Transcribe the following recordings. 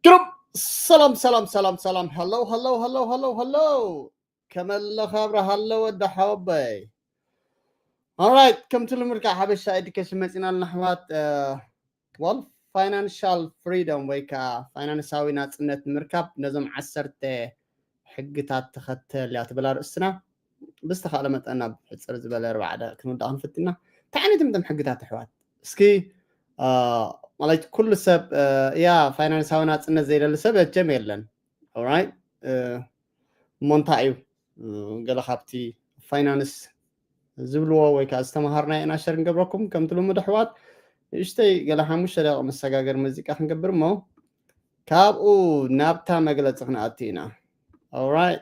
ግሩም። ሰላም ሰላም ሰላም ሰላም። ሀሎ ሀሎ ሀሎ ሀሎ ሀሎ። ከመለኸ ኣብረ ሀሎ ወዲ ሓወበይ። Alright፣ ከምቲ ልምድ ከዓ ሓበሻ ኤዱኬሽን መፂና ኣለና ኣሕዋት። Well, financial freedom ወይ ከዓ ፋይናንሳዊ ናፅነት ንምርካብ ነዞም ዓሰርተ ሕግታት ተኸተል እያ ትብል ኣርእስትና። ብዝተኻእለ መጠን ናብ ሕፅር ዝበለ ኣርባዓ ደቂቕ ክንውዳእ ክንፍትና። እንታይ ዓይነት እዮም እቶም ሕግታት ኣሕዋት? እስኪ ማለት ኩሉ ሰብ እያ ፋይናንሳዊ ናፅነት ዘይደሊ ሰብ መቸም የለን። Alright፣ እሞ እንታይ እዩ ገለ ካብቲ ፋይናንስ ዝብልዎ ወይ ከዓ ዝተምሃርናዮ ኢና ሸር ንገብረኩም። ከምቲ ልሙድ ኣሕዋት ንእሽተይ ገለ ሓሙሽተ ደቂቕ መሰጋገሪ ሙዚቃ ክንገብር እሞ ካብኡ ናብታ መግለፂ ክንኣቱ ኢና። Alright።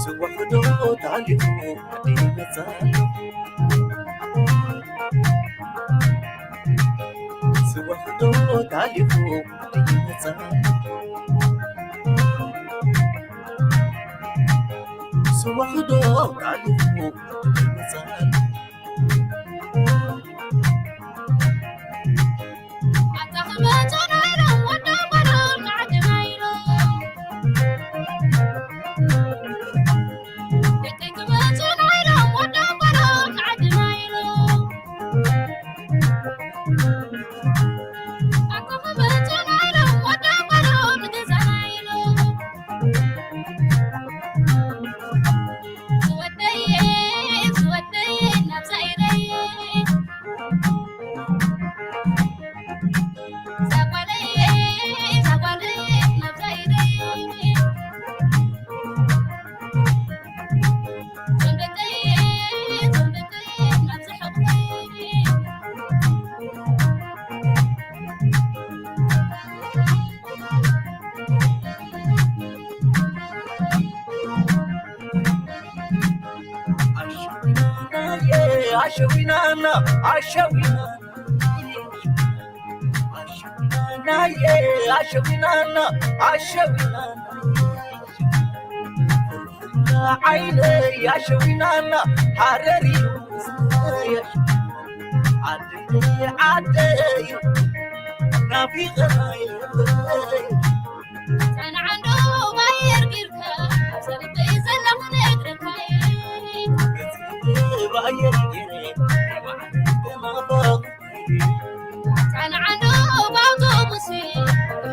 ስወሕዶ ታሪኹ ይመጻ። ስወሕዶ ታሪኹ ይመጻ። ስወሕዶ ታሪኹ ይመጻ። ኣሸዊናና ኣሸዊናና ኣሸዊናና ኣሸዊናና ዓይነይ ኣሸዊናና ሃረር እዩ ዓደይ ዓደይ ናፊቐናይ ጸንዓንዶ ባየር ጊርካ ኣብ ሰልበይ ዘለኹ ነግረካይ ባየር ጊረ ጸንዓንዶ ባውቶቡስ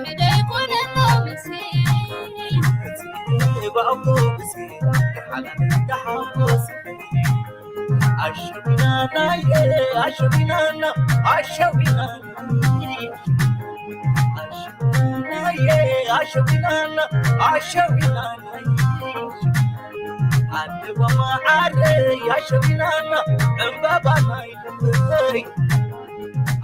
ምሕደይ ኮነሎ ምሲ ባውቶቡስ ሓላል ተሓጎስ ኣሸዊናናየ ኣሸዊናና ኣሸዊናና ኣሸዊናናየ ኣሸዊናና ኣሸዊናና ኣደዋ መዓረይ ኣሸዊናና ዕምባባ ናይ ልበይ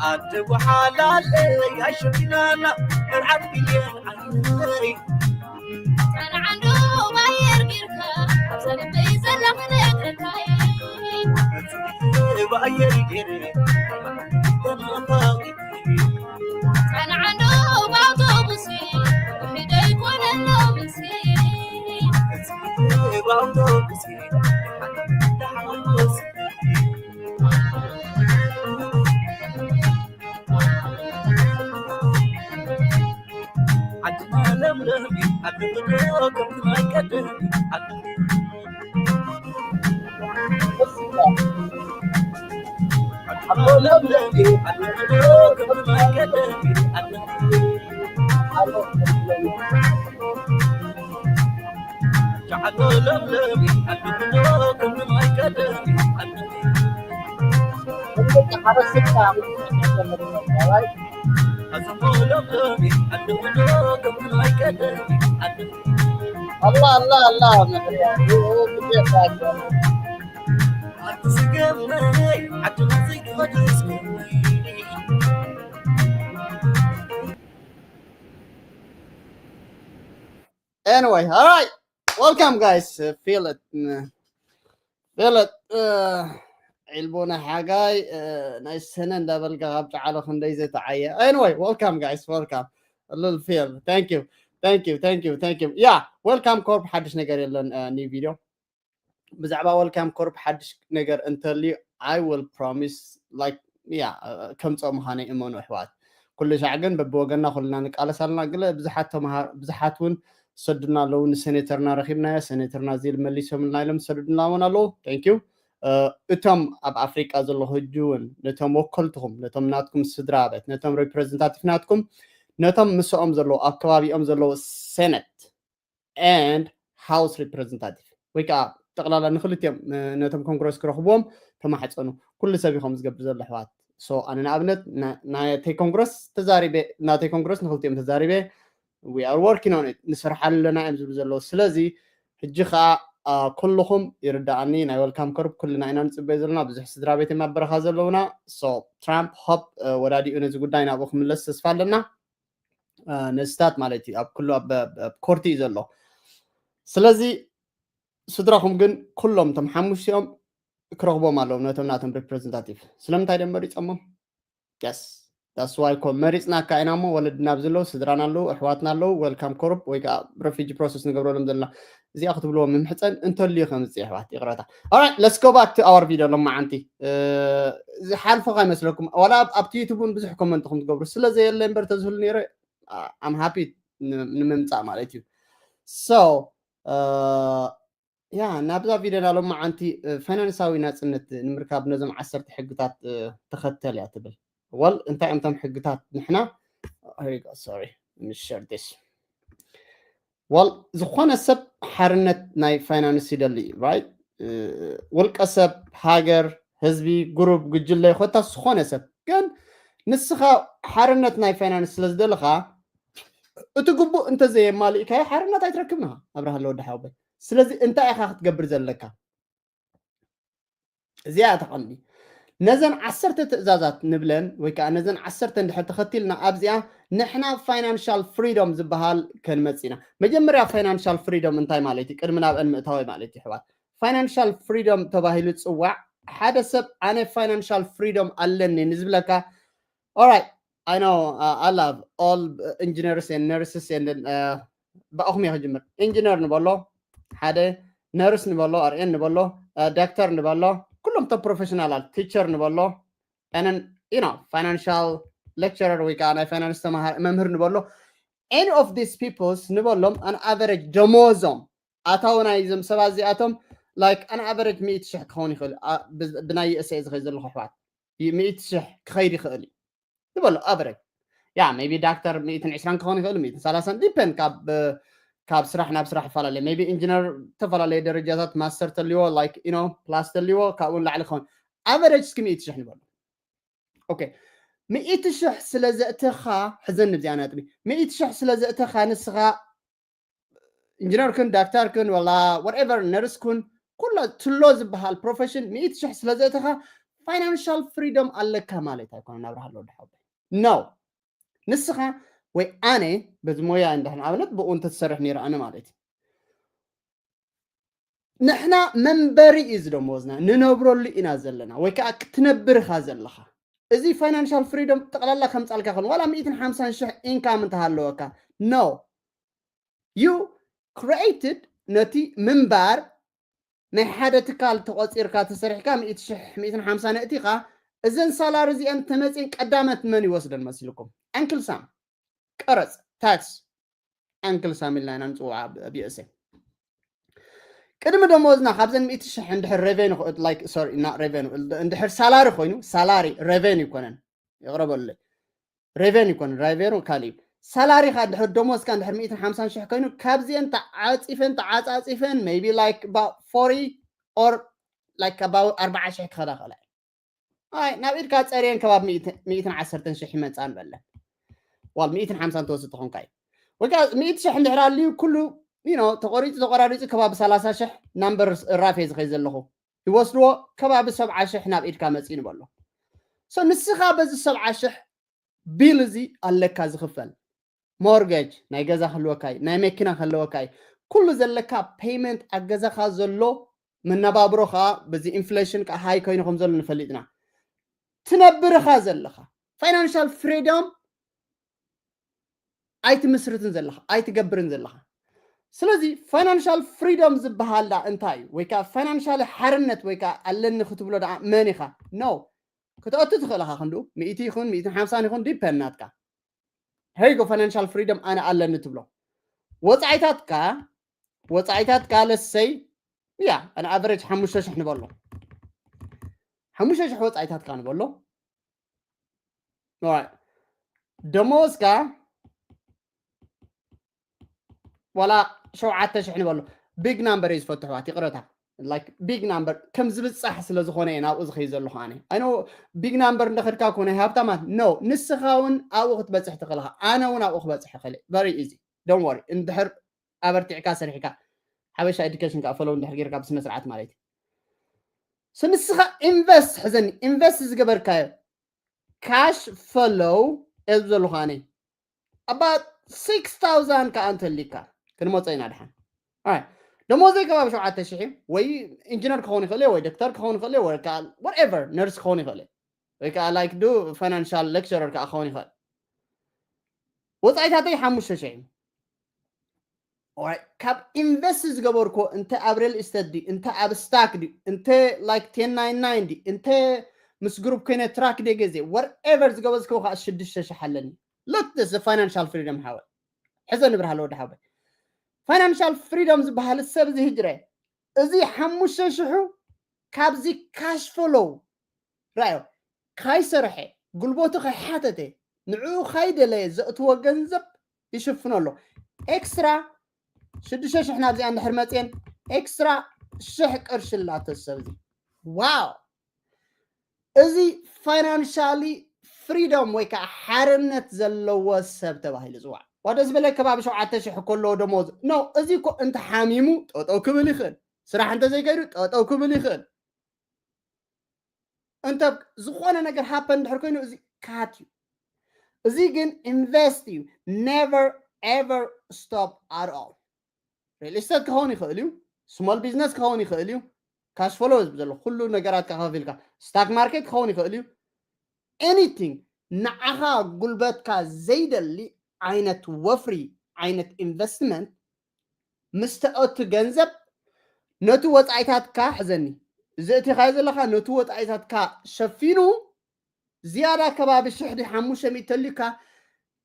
ኣደዋ ሓላለይ ኣሸዊናና መርዓት ሚልዮን ዓይነይ ጸንዓንዶ ባየር ጊርካ ኣብ ሰልበይ ዘለኹ ነግረካይ ባየር ጊር ተናፋቂ ጸንዓንዶ ባውቶቡስ ምሕደይ ኮነሎ ምሲ ባውቶቡስ ተሓጎስ ዓድና ለምለም ዓዲ ፍቅሮ ከምቲ ናይ ቀደም ዓዲ ዓድና ለምለም ዓዲ ፍቅሮ ከምቲ ናይ ቀደም ዓዲ ጃዓዶ ለምለም ዓዲ ፍቅሮ ከምቲ ናይ ቀደም ዓዲ ኣላ ኣላ ኣላ መሕርያ ዓዲ ስገመይ ዓዲ ሙዚቃ Anyway, all right. Welcome, guys. Uh, feel it. Mm. Feel it. Uh, ዒልቦና ሓጋይ፣ uh, ናይ ሰነ እንዳበልካ ካብ ጨዓሎ ክንደይ ዝተዓየ። Anyway, welcome, guys. Welcome. A little feel. Thank you. Thank you. Thank you. Thank you. Yeah, Welcome Corp ሓድሽ ነገር የለን። Uh, new video ብዛዕባ Welcome Corp ሓድሽ ነገር እንተልዩ፣ I will promise, like, yeah, ከምፀኦ ምዃነ እመኑ ኣሕዋት። ኩሉ ሻዕ ግን በብወገንና ኩልና ንቃለስ ኣለና። ግለ ብዙሓት ተምሃር ብዙሓት እውን ዝሰዱና ኣለዉ። ንሴኔተርና ረኺብናዮ፣ ሴኔተርና ዚል መሊሶምልና ኢሎም ዝሰዱና እውን ኣለዉ። Thank you። እቶም ኣብ ኣፍሪቃ ዘለኹ ሕጂ እውን ነቶም ወከልትኹም፣ ነቶም ናትኩም ስድራ ቤት፣ ነቶም ሪፕሬዘንታቲቭ ናትኩም፣ ነቶም ምስኦም ዘለዉ፣ ኣብ ከባቢኦም ዘለዉ ሴኔት and ሃውስ ሪፕሬዘንታቲቭ ወይ ከዓ ጠቕላላ ንክልቲኦም፣ ነቶም ኮንግረስ ክረኽብዎም ተማሕፀኑ። ኩሉ ሰብ ኢኹም ዝገብር ዘሎ ኣሕዋት። So ኣነ ንኣብነት ናተይ ኮንግረስ ተዛሪበ፣ ናተይ ኮንግረስ ንክልቲኦም ተዛሪበ። We are working on it። ንሰርሓሉ ኣለና እዮም ዝብሉ ዘለዉ። ስለዚ ሕጂ ከዓ ኩልኹም ይርዳኣኒ፣ ናይ Welcome Corp ኩልና ኢና ንፅበዮ ዘለና። ብዙሕ ስድራ ቤት እዮም ኣብ በረኻ ዘለውና። So ትራምፕ ሆፕ ወዳዲኡ ነዚ ጉዳይ ናብኡ ክምለስ ተስፋ ኣለና። ነስታት ማለት እዩ ኣብ ኩሉ ኣብ ኮርቲ እዩ ዘሎ። ስለዚ ስድራኹም ግን ኩሎም እቶም ሓሙሽቲኦም ክረኽቦም ኣለዎም ነቶም ናቶም ሪፕሬዘንታቲቭ። ስለምንታይ ደም መሪፆሞም? Yes, that's why ኮ መሪፅናካ ኢና እሞ ወለድና ኣብዚ ኣለዉ፣ ስድራና ኣለዉ፣ ኣሕዋትና ኣለዉ። Welcome Corp ወይ ከዓ refugee process ንገብረሎም ዘለና እዚኣ ክትብልዎ ምምሕፀን እንተልዩ ከምፅእ ኣሕዋት ይቕረታ። Alright, let's go back to our video። ሎማዓንቲ ዝሓልፎ ከይመስለኩም፣ ዋላ ኣብቲ ዩቱብ እውን ብዙሕ ኮመንት ኹም ትገብሩ ስለ ዘየለ እምበር ተዝህሉ ነይረ I'm happy ንምምፃእ ማለት እዩ። So yeah፣ ናብዛ ቪድዮና ሎማዓንቲ ፋይናንሳዊ ናፅነት ንምርካብ ነዞም ዓሰርተ ሕግታት ተኸተል እያ ትብል። Well እንታይ እዮም እቶም ሕግታት? ንሕና sorry, share this። Well ዝኾነ ሰብ ሓርነት ናይ ፋይናንስ ይደሊ እዩ፣ right? ውልቀ ሰብ፣ ሃገር፣ ህዝቢ፣ ግሩፕ፣ ጉጅለ፣ ኮታ ዝኾነ ሰብ። ግን ንስኻ ሓርነት ናይ ፋይናንስ ስለ ዝደለኻ እቲ ግቡእ እንተዘየማሊእካዮ ሓርነት ኣይትረክብን ኢኻ ኣብርሃለ ወዲ ሓወቦይ። ስለዚ እንታይ ኢኻ ክትገብር ዘለካ? እዚኣ እያ ተቐንዲ። ነዘን ዓሰርተ ትእዛዛት ንብለን ወይ ከዓ ነዘን ዓሰርተ እንድሕር ተኸቲልና ኣብዚኣ ንሕና ፋይናንሻል ፍሪዶም ዝበሃል ከንመጽእ ኢና። መጀመርያ ፋይናንሻል ፍሪዶም እንታይ ማለት እዩ? ቅድሚ ናብአን ምእታወይ ማለት እዩ ኣሕዋት። ፋይናንሻል ፍሪዶም ተባሂሉ ዝፅዋዕ ሓደ ሰብ ኣነ ፋይናንሻል ፍሪዶም ኣለኒ ንዝብለካ Alright, I know, I love all engineers and nurses and ብኣኹም እየ ክጅምር። ኢንጂነር ንበሎ ሓደ፣ ነርስ ንበሎ፣ ኣርኤን ንበሎ፣ ዳክተር ንበሎ፣ ኩሎም እቶም ፕሮፌሽናላት፣ ቲቸር ንበሎ፣ ንን you know ፋይናንሻል ሌክቸረር ወይ ከዓ ናይ ፋይናንስ ተምሃር መምህር ንበሎ። Any of these peoples ንበሎም an average ደሞዞም ኣታዊ ናይዞም ሰባት እዚኣቶም like an average ሚእቲ ሽሕ ክኸውን ይኽእል። ብናይ USA ዝኸይ ዘለኹ ኣሕዋት ሚእቲ ሽሕ ክኸይድ ይኽእል እዩ ዝበሎ ኣቨረጅ። ያ maybe ዳክተር ሚእትን ዕስራን ክኸውን ይኽእል፣ ሚእትን ሰላሳን፣ ዲፐንድ ካብ ካብ ስራሕ ናብ ስራሕ ይፈላለየ። Maybe ኢንጂነር ዝተፈላለየ ደረጃታት ማስተር ተልዎ like you know ፕላስ ተልዎ ካብኡ ንላዕሊ ክኸውን። ኣቨረጅ እስኪ ሚእቲ ሽሕ ንበሎ። ኦኬ፣ ሚእቲ ሽሕ ስለ ዘእተኻ፣ ሕዘን ንብዚኣ ነጥቢ፣ ሚእቲ ሽሕ ስለ ዘእተኻ ንስኻ ኢንጂነር ኩን፣ ዳክተር ኩን፣ ወላ whatever፣ ነርስ ኩን፣ ኩሎ ትሎ ዝበሃል ፕሮፌሽን ሚእቲ ሽሕ ስለ ዘእተኻ ፋይናንሻል ፍሪዶም ኣለካ ማለት ኣይኮነን። ኣብርሃሎ ወዲ ሓወቦይ፣ no። ንስኻ ወይ ኣነ በዚ ሞያ እንድሕር ንኣብነት ብኡ እንተትሰርሕ ነይረ ኣነ ማለት እዩ። ንሕና መንበሪ እዩ ዝደመወዝና፣ ንነብረሉ ኢና ዘለና ወይ ከዓ ክትነብር ኢኻ ዘለኻ። እዚ ፋይናንሻል ፍሪዶም ጠቕላላ ከምፃልካ ይኹን ዋላ ሚእትን ሓምሳን ሽሕ ኢንካም እንተሃለወካ፣ no። You created ነቲ ምንባር ናይ ሓደ ትካል ተቖፂርካ ተሰሪሕካ ሚእቲ ሽሕ፣ ሚእትን ሓምሳን እቲኻ፣ እዘን ሳላሪ እዚአን ተመፅን ቀዳመት መን ይወስደን መሲልኩም? ኣንክል ሳም። ቀረፅ፣ ታክስ፣ ኣንክል ሳም ኢልና ኢና ንፅውዓ ኣብ USA። ቅድሚ ደሞዝና ካብዘን ሚእቲ ሽሕ እንድሕር ሬቨኑ like sorry not revenue እንድሕር ሳላሪ ኮይኑ፣ ሳላሪ ሬቨኑ ይኮነን፣ ይቕረበሉለይ፣ ሬቨኑ ይኮነን፣ ሬቨኑ ካሊእ እዩ። ሳላሪኻ እንድሕር ደሞዝካ እንድሕር ሚእትን ሓምሳን ሽሕ ኮይኑ ካብዚአን ተዓፂፈን ተዓፃፂፈን maybe like about forty or like about ኣርባዓ ሽሕ ክኸዳ ክእላ እየን። ኣይ ናብ ኢድካ ፀርየን ከባብ ሚእትን ዓሰርተን ሽሕ ይመፃ ንበለን። ዋል ሚእትን ሓምሳን ተወስድ ተኾንካ እዩ። ወይ ከዓ ሚእቲ ሽሕ እንድሕር ኣልዩ ኩሉ you know ተቆሪፁ ተቆራሪፁ ከባቢ ሰላሳ ሽሕ ናምበር ራፍ እየ ዝኸይ ዘለኹ። ይወስድዎ ከባቢ ሰብዓ ሽሕ ናብ ኢድካ መፂ ንበሎ። So ንስኻ በዚ ሰብዓ ሽሕ ቢል እዚ ኣለካ ዝኽፈል። ሞርገጅ ናይ ገዛ ክህልወካ እዩ፣ ናይ መኪና ክህልወካ እዩ። ኩሉ ዘለካ ፔይመንት ኣብ ገዛኻ ዘሎ መነባብሮ ከዓ በዚ ኢንፍሌሽን ከዓ ሃይ ኮይኑ ከም ዘሎ ንፈልጥና። ትነብርኻ ዘለኻ ፋይናንሻል ፍሪደም ኣይትምስርትን ዘለኻ ኣይትገብርን ዘለኻ። ስለዚ ፋይናንሻል ፍሪደም ዝበሃል ዳ እንታይ እዩ? ወይ ከዓ ፋይናንሻል ሓርነት ወይ ከዓ ኣለኒ ክትብሎ ዳ መን ኢኻ? ኖ፣ ክትኣቱ ትኽእል ኢኻ ክንዱ ሚእቲ ይኹን ሚእትን ሓምሳን ይኹን ዲፐንድ ናትካ። ሄይ ጎ ፋይናንሻል ፍሪደም ኣነ ኣለኒ ትብሎ። ወፃኢታትካ ወፃኢታትካ ለሰይ ያ ኣነ ኣቨሬጅ ሓሙሽተ ሽሕ ንበሎ። ሓሙሽተ ሽሕ ወፃኢታትካ ንበሎ። ደሞዝካ ዋላ ሸውዓተ ሽሕ ንበሎ። ቢግ ናምበር እዩ ዝፈትሕዋት ይቕረታ። ቢግ ናምበር ከም ዝብፃሕ ስለ ዝኾነ እየ ናብኡ ዝኸይ ዘለኹ ኣነ። ኣነ ቢግ ናምበር እንደኸድካ ኮነ ሃብታማት ኖ፣ ንስኻ እውን ኣብኡ ክትበፅሕ ትኽእልኻ፣ ኣነ እውን ኣብኡ ክበፅሕ ይኽእል። ቨሪ ኢዚ፣ ዶን ወሪ። እንድሕር ኣበርቲዕካ ሰሪሕካ ሓበሻ ኤዱኬሽን ከዓ ፈለው እንድሕር ጌርካ ብስነ ስርዓት ማለት እዩ። ስንስኻ ኢንቨስት ሕዘኒ፣ ኢንቨስት ዝገበርካዮ ካሽ ፈለው እብ ዘለኹ ኣነ ኣባት ሲክስ ታውዛንድ ከዓ እንተሊካ ክንመፀ ኢና ድሓን። ደሞዘይ ከባቢ ሸውዓተ ሽሕ ወይ ኢንጂነር ክኸውን ይኽእል ወይ ዶክተር ክኸውን ይኽእል ወይ ከዓ ወትኤቨር ነርስ ክኸውን ይኽእል ወይ ከዓ ላይክ ዱ ፋይናንሻል ሌክቸረር ከዓ ክኸውን ይኽእል። ወፃኢታተይ ሓሙሽተ ሽሕ እዩ። ካብ ኢንቨስት ዝገበርኮ እንተ ኣብ ሪል ስቴት ድዩ እንተ ኣብ ስታክ ድዩ እንተ ላይክ ቴን ናይን ናይን ድዩ እንተ ምስ ግሩፕ ኮይነ ትራክ ደ ገዜ ወርኤቨር ዝገበዝከው ከዓ ሽዱሽተ ሽሕ ኣለኒ። ሎት ስ ፋይናንሻል ፍሪደም ሓወ ሕዘ ንብርሃለ ወዲ ሓወ ፋይናንሻል ፍሪደም ዝበሃል ሰብ እዚ ህጅረ እዚ ሓሙሽተ ሽሑ ካብዚ ካሽ ፍሎው ራዮ ካይሰርሐ ጉልበቱ ከይሓተተ ንዕኡ ካይደለየ ዘእትዎ ገንዘብ ይሽፍኖ ኣሎ። ኤክስትራ ሽዱሽተ ሽሕ ናብዚኣ እንድሕር መፅየን ኤክስትራ ሽሕ ቅርሺ ኣላቶ ሰብ እዚ። ዋው! እዚ ፋይናንሻሊ ፍሪዶም ወይ ከዓ ሓርነት ዘለዎ ሰብ ተባሂሉ ዝዋዕ ዋደ ዝበለ ከባቢ ሸውዓተ ሽሕ ከለዎ ደሞዝ ኖ። እዚ እኮ እንተሓሚሙ ጠጠው ክብል ይኽእል፣ ስራሕ እንተዘይከይዱ ጠጠው ክብል ይኽእል። እንተ ዝኾነ ነገር ሃፐን እንድሕር ኮይኑ እዚ ካት እዩ። እዚ ግን ኢንቨስት እዩ። Never ever stop at all። ሪል ስቴት ክኸውን ይኽእል እዩ፣ ስሞል ቢዝነስ ክኸውን ይኽእል እዩ፣ ካሽ ፍሎ ዘሎ ኩሉ ነገራት ከኸፊልካ ስታክ ማርኬት ክኸውን ይኽእል እዩ። ኤኒቲንግ ንዓኻ ጉልበትካ ዘይደሊ ዓይነት ወፍሪ ዓይነት ኢንቨስትመንት ምስ ተኣቱ ገንዘብ ነቲ ወፃኢታትካ ሕዘኒ እዚ እቲኻዮ ዘለኻ ነቲ ወፃኢታትካ ሸፊኑ ዝያዳ ከባቢ ሽሕ ዲ ሓሙሽተ ሚእቲ ተልዩካ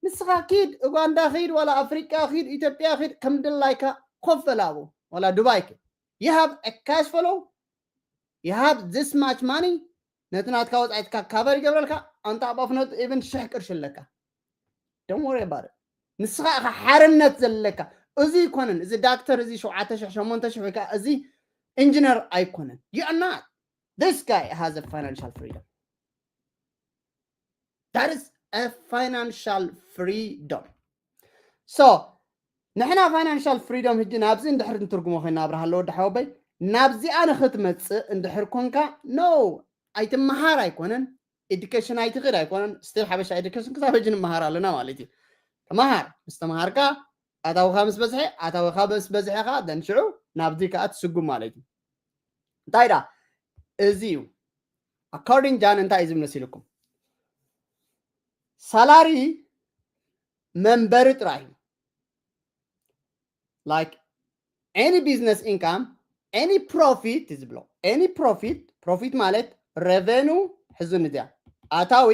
ንስኻ ኪድ ኡጋንዳ ኪድ ዋላ ኣፍሪቃ ኪድ ኢትዮጵያ ኪድ ከም ድላይካ ኮፍ በል ኣብኡ ዋላ ዱባይ ኪድ you have a cash flow you have this much money ነቲ ናትካ ወፃኢትካ ካቨር ይገብረልካ ኣንታ ኣብ ኣፍነቱ ኢቨን ሽሕ ቅርሺ ኣለካ don't worry about it ንስኻ ኢኻ ሓርነት ዘለካ እዚ ይኮነን እዚ ዳክተር እዚ ሸውዓተ ሽሕ ሸሞንተ ሽሕ ወይ ከዓ እዚ ኢንጂነር ኣይኮነን you are not this guy has a financial freedom that is a financial freedom so ንሕና ፋይናንሻል ፍሪዶም ህጂ ናብዚ እንድሕር እንትርጉሞ ኮይና ኣብርሃ ኣለዎ ድሓወበይ ናብዚኣ ንክትመፅእ እንድሕር ኮንካ no ኣይትመሃር ኣይኮነን ኤዱኬሽን ኣይትኽድ ኣይኮነን ስቲል ሓበሻ ኤዱኬሽን ክሳብ ሕጂ ንመሃር ኣለና ማለት እዩ ተመሃር ምስ ተመሃርካ ኣታውኻ ምስ በዝሐ ኣታውኻ ምስ በዝሐ ከዓ ደንሽዑ ናብዚ ከዓ ትስጉም ማለት እዩ እንታይ ዳ እዚ እዩ ኣኮርዲንግ ጃን እንታይ እዩ ዝብል መሲልኩም ሳላሪ መንበሪ ጥራይ እዩ like any business income any profit ዝብሎ any profit profit ማለት revenue ሕዙን እዚኣ ኣታዊ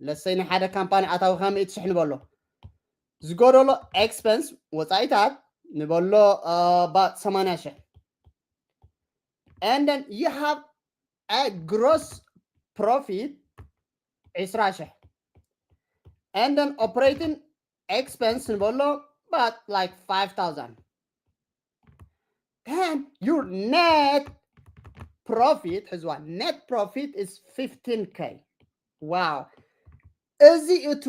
ለሰይ ንሓደ ካምፓኒ ኣታዊ ካብ ሚእቲ ሽሕ ንበሎ ዝጎደሎ ኤክስፐንስ ወፃኢታት ንበሎ ባ ሰማንያ ሽሕ and then you have a gross profit ዒስራ ሽሕ and then operating expense ንበሎ but like five thousand then your net profit ሕዝዋ net profit is fifteen K wow እዚ እቱ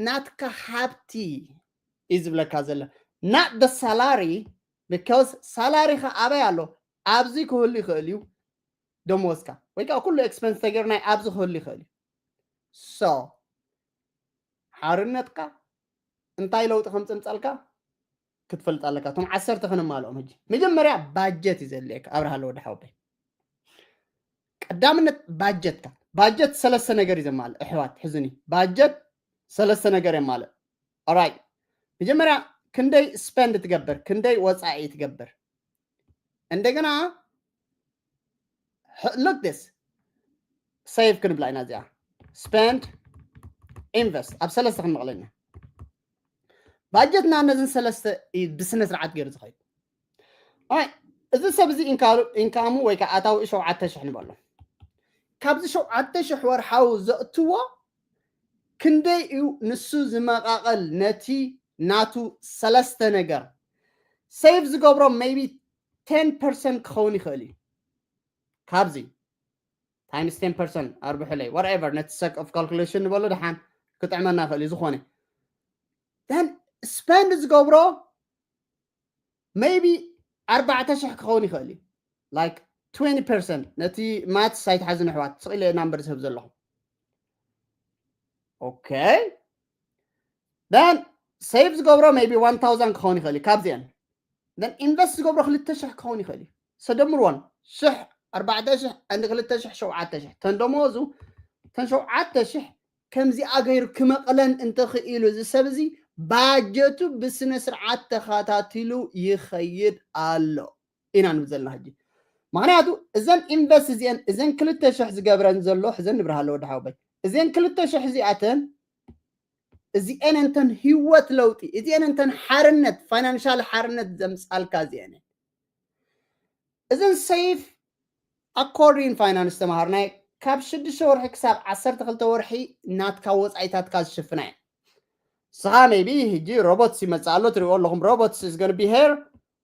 ናትካ ሃብቲ እዩ ዝብለካ ዘሎ not the salary because ሳላሪኻ ኣበይ ኣሎ ኣብዚ ክህሉ ይኽእል እዩ ደሞዝካ ወይ ከዓ ኩሉ ኤክስፐንስ ተገርናይ ኣብዚ ክህሉ ይኽእል እዩ so ሓርነትካ እንታይ ለውጢ ከም ዘምጻልካ ክትፈልጥ ኣለካ። እቶም ዓሰርተ ከነማልኦም። ሕጂ መጀመርያ ባጀት እዩ ዘድልየካ። ኣብርሃ ኣለወ ድሓወበይ፣ ቀዳምነት ባጀትካ። ባጀት ሰለስተ ነገር እዩ ዘማልእ። ኣሕዋት ሕዝኒ፣ ባጀት ሰለስተ ነገር የማልእ። ኦራይት፣ መጀመርያ ክንደይ ስፐንድ ትገብር፣ ክንደይ ወፃኢ ትገብር። እንደገና፣ look this፣ ሴቭ ክንብላ ኢና እዚኣ። ስፐንድ፣ ኢንቨስት፣ ኣብ ሰለስተ ክንመቕለና። ባጀትና ነዝን ሰለስተ እዩ ብስነ ስርዓት ገይሩ ዝኸይድ። ኣይ፣ እዚ ሰብ እዚ ኢንካሉ- ኢንካሙ ወይ ከዓ ኣታዊ ሸውዓተ ሽሕ ንበሎ። ካብዚ ሸውዓተ ሽሕ ወርሓዊ ዘእትዎ ክንደይ እዩ ንሱ ዝመቓቐል ነቲ ናቱ ሰለስተ ነገር? ሴቭ ዝገብሮ maybe ten percent ክኸውን ይኽእል እዩ። ካብዚ ታይምስ ten percent ኣርብሑለይ፣ whatever፣ ነቲ sake of calculation ንበሎ፣ ደሓን ክጥዕመና ይኽእል እዩ። ዝኾነ then ስፐንድ ዝገብሮ maybe ኣርባዕተ ሽሕ ክኸውን ይኽእል እዩ። Like twenty percent፣ ነቲ ማትስ ኣይትሓዝን ኣሕዋት፣ ስቕ ኢለ ናምበር ዝህብ ዘለኹ። ኦኬ፣ then ሴቭ ዝገብሮ maybe one thousand ክኸውን ይኽእል እዩ ካብዚአን። Then ኢንቨስት ዝገብሮ ክልተ ሽሕ ክኸውን ይኽእል እዩ። ሰደምርዎን ሽሕ፣ ኣርባዕተ ሽሕ፣ and ክልተ ሽሕ፣ ሸውዓተ ሽሕ። ተን ደመወዙ፣ ተን ሸውዓተ ሽሕ ከምዚኣ ገይሩ ክመቕለን እንተኽኢሉ፣ እዚ ሰብ እዚ ባጀቱ ብስነ ስርዓት ተኸታቲሉ ይኸይድ ኣሎ ኢና ንብል ዘለና ሕጂ። ምኽንያቱ እዘን ኢንቨስት እዚአን፣ እዘን ክልተ ሽሕ ዝገብረን ዘሎ፣ ሕዘን ንብርሃ ኣለወ ድሓወበይ፣ እዘን ክልተ ሽሕ እዚኣተን፣ እዚአን እንተን ህይወት ለውጢ፣ እዚአን እንተን ሓርነት፣ ፋይናንሻል ሓርነት ዘምጻልካ እዚአን። እዘን ሴቭ ኣኮርዲን ፋይናንስ ተምሃርናይ ካብ ሽዱሽተ ወርሒ ክሳብ ዓሰርተ ክልተ ወርሒ ናትካ ወጻኢታትካ ዝሽፍና እየን። ንስኻ maybe ሕጂ ሮቦትስ ይመጽእ ኣሎ፣ ትሪእዎ ኣለኹም። ሮቦትስ is gonna be here።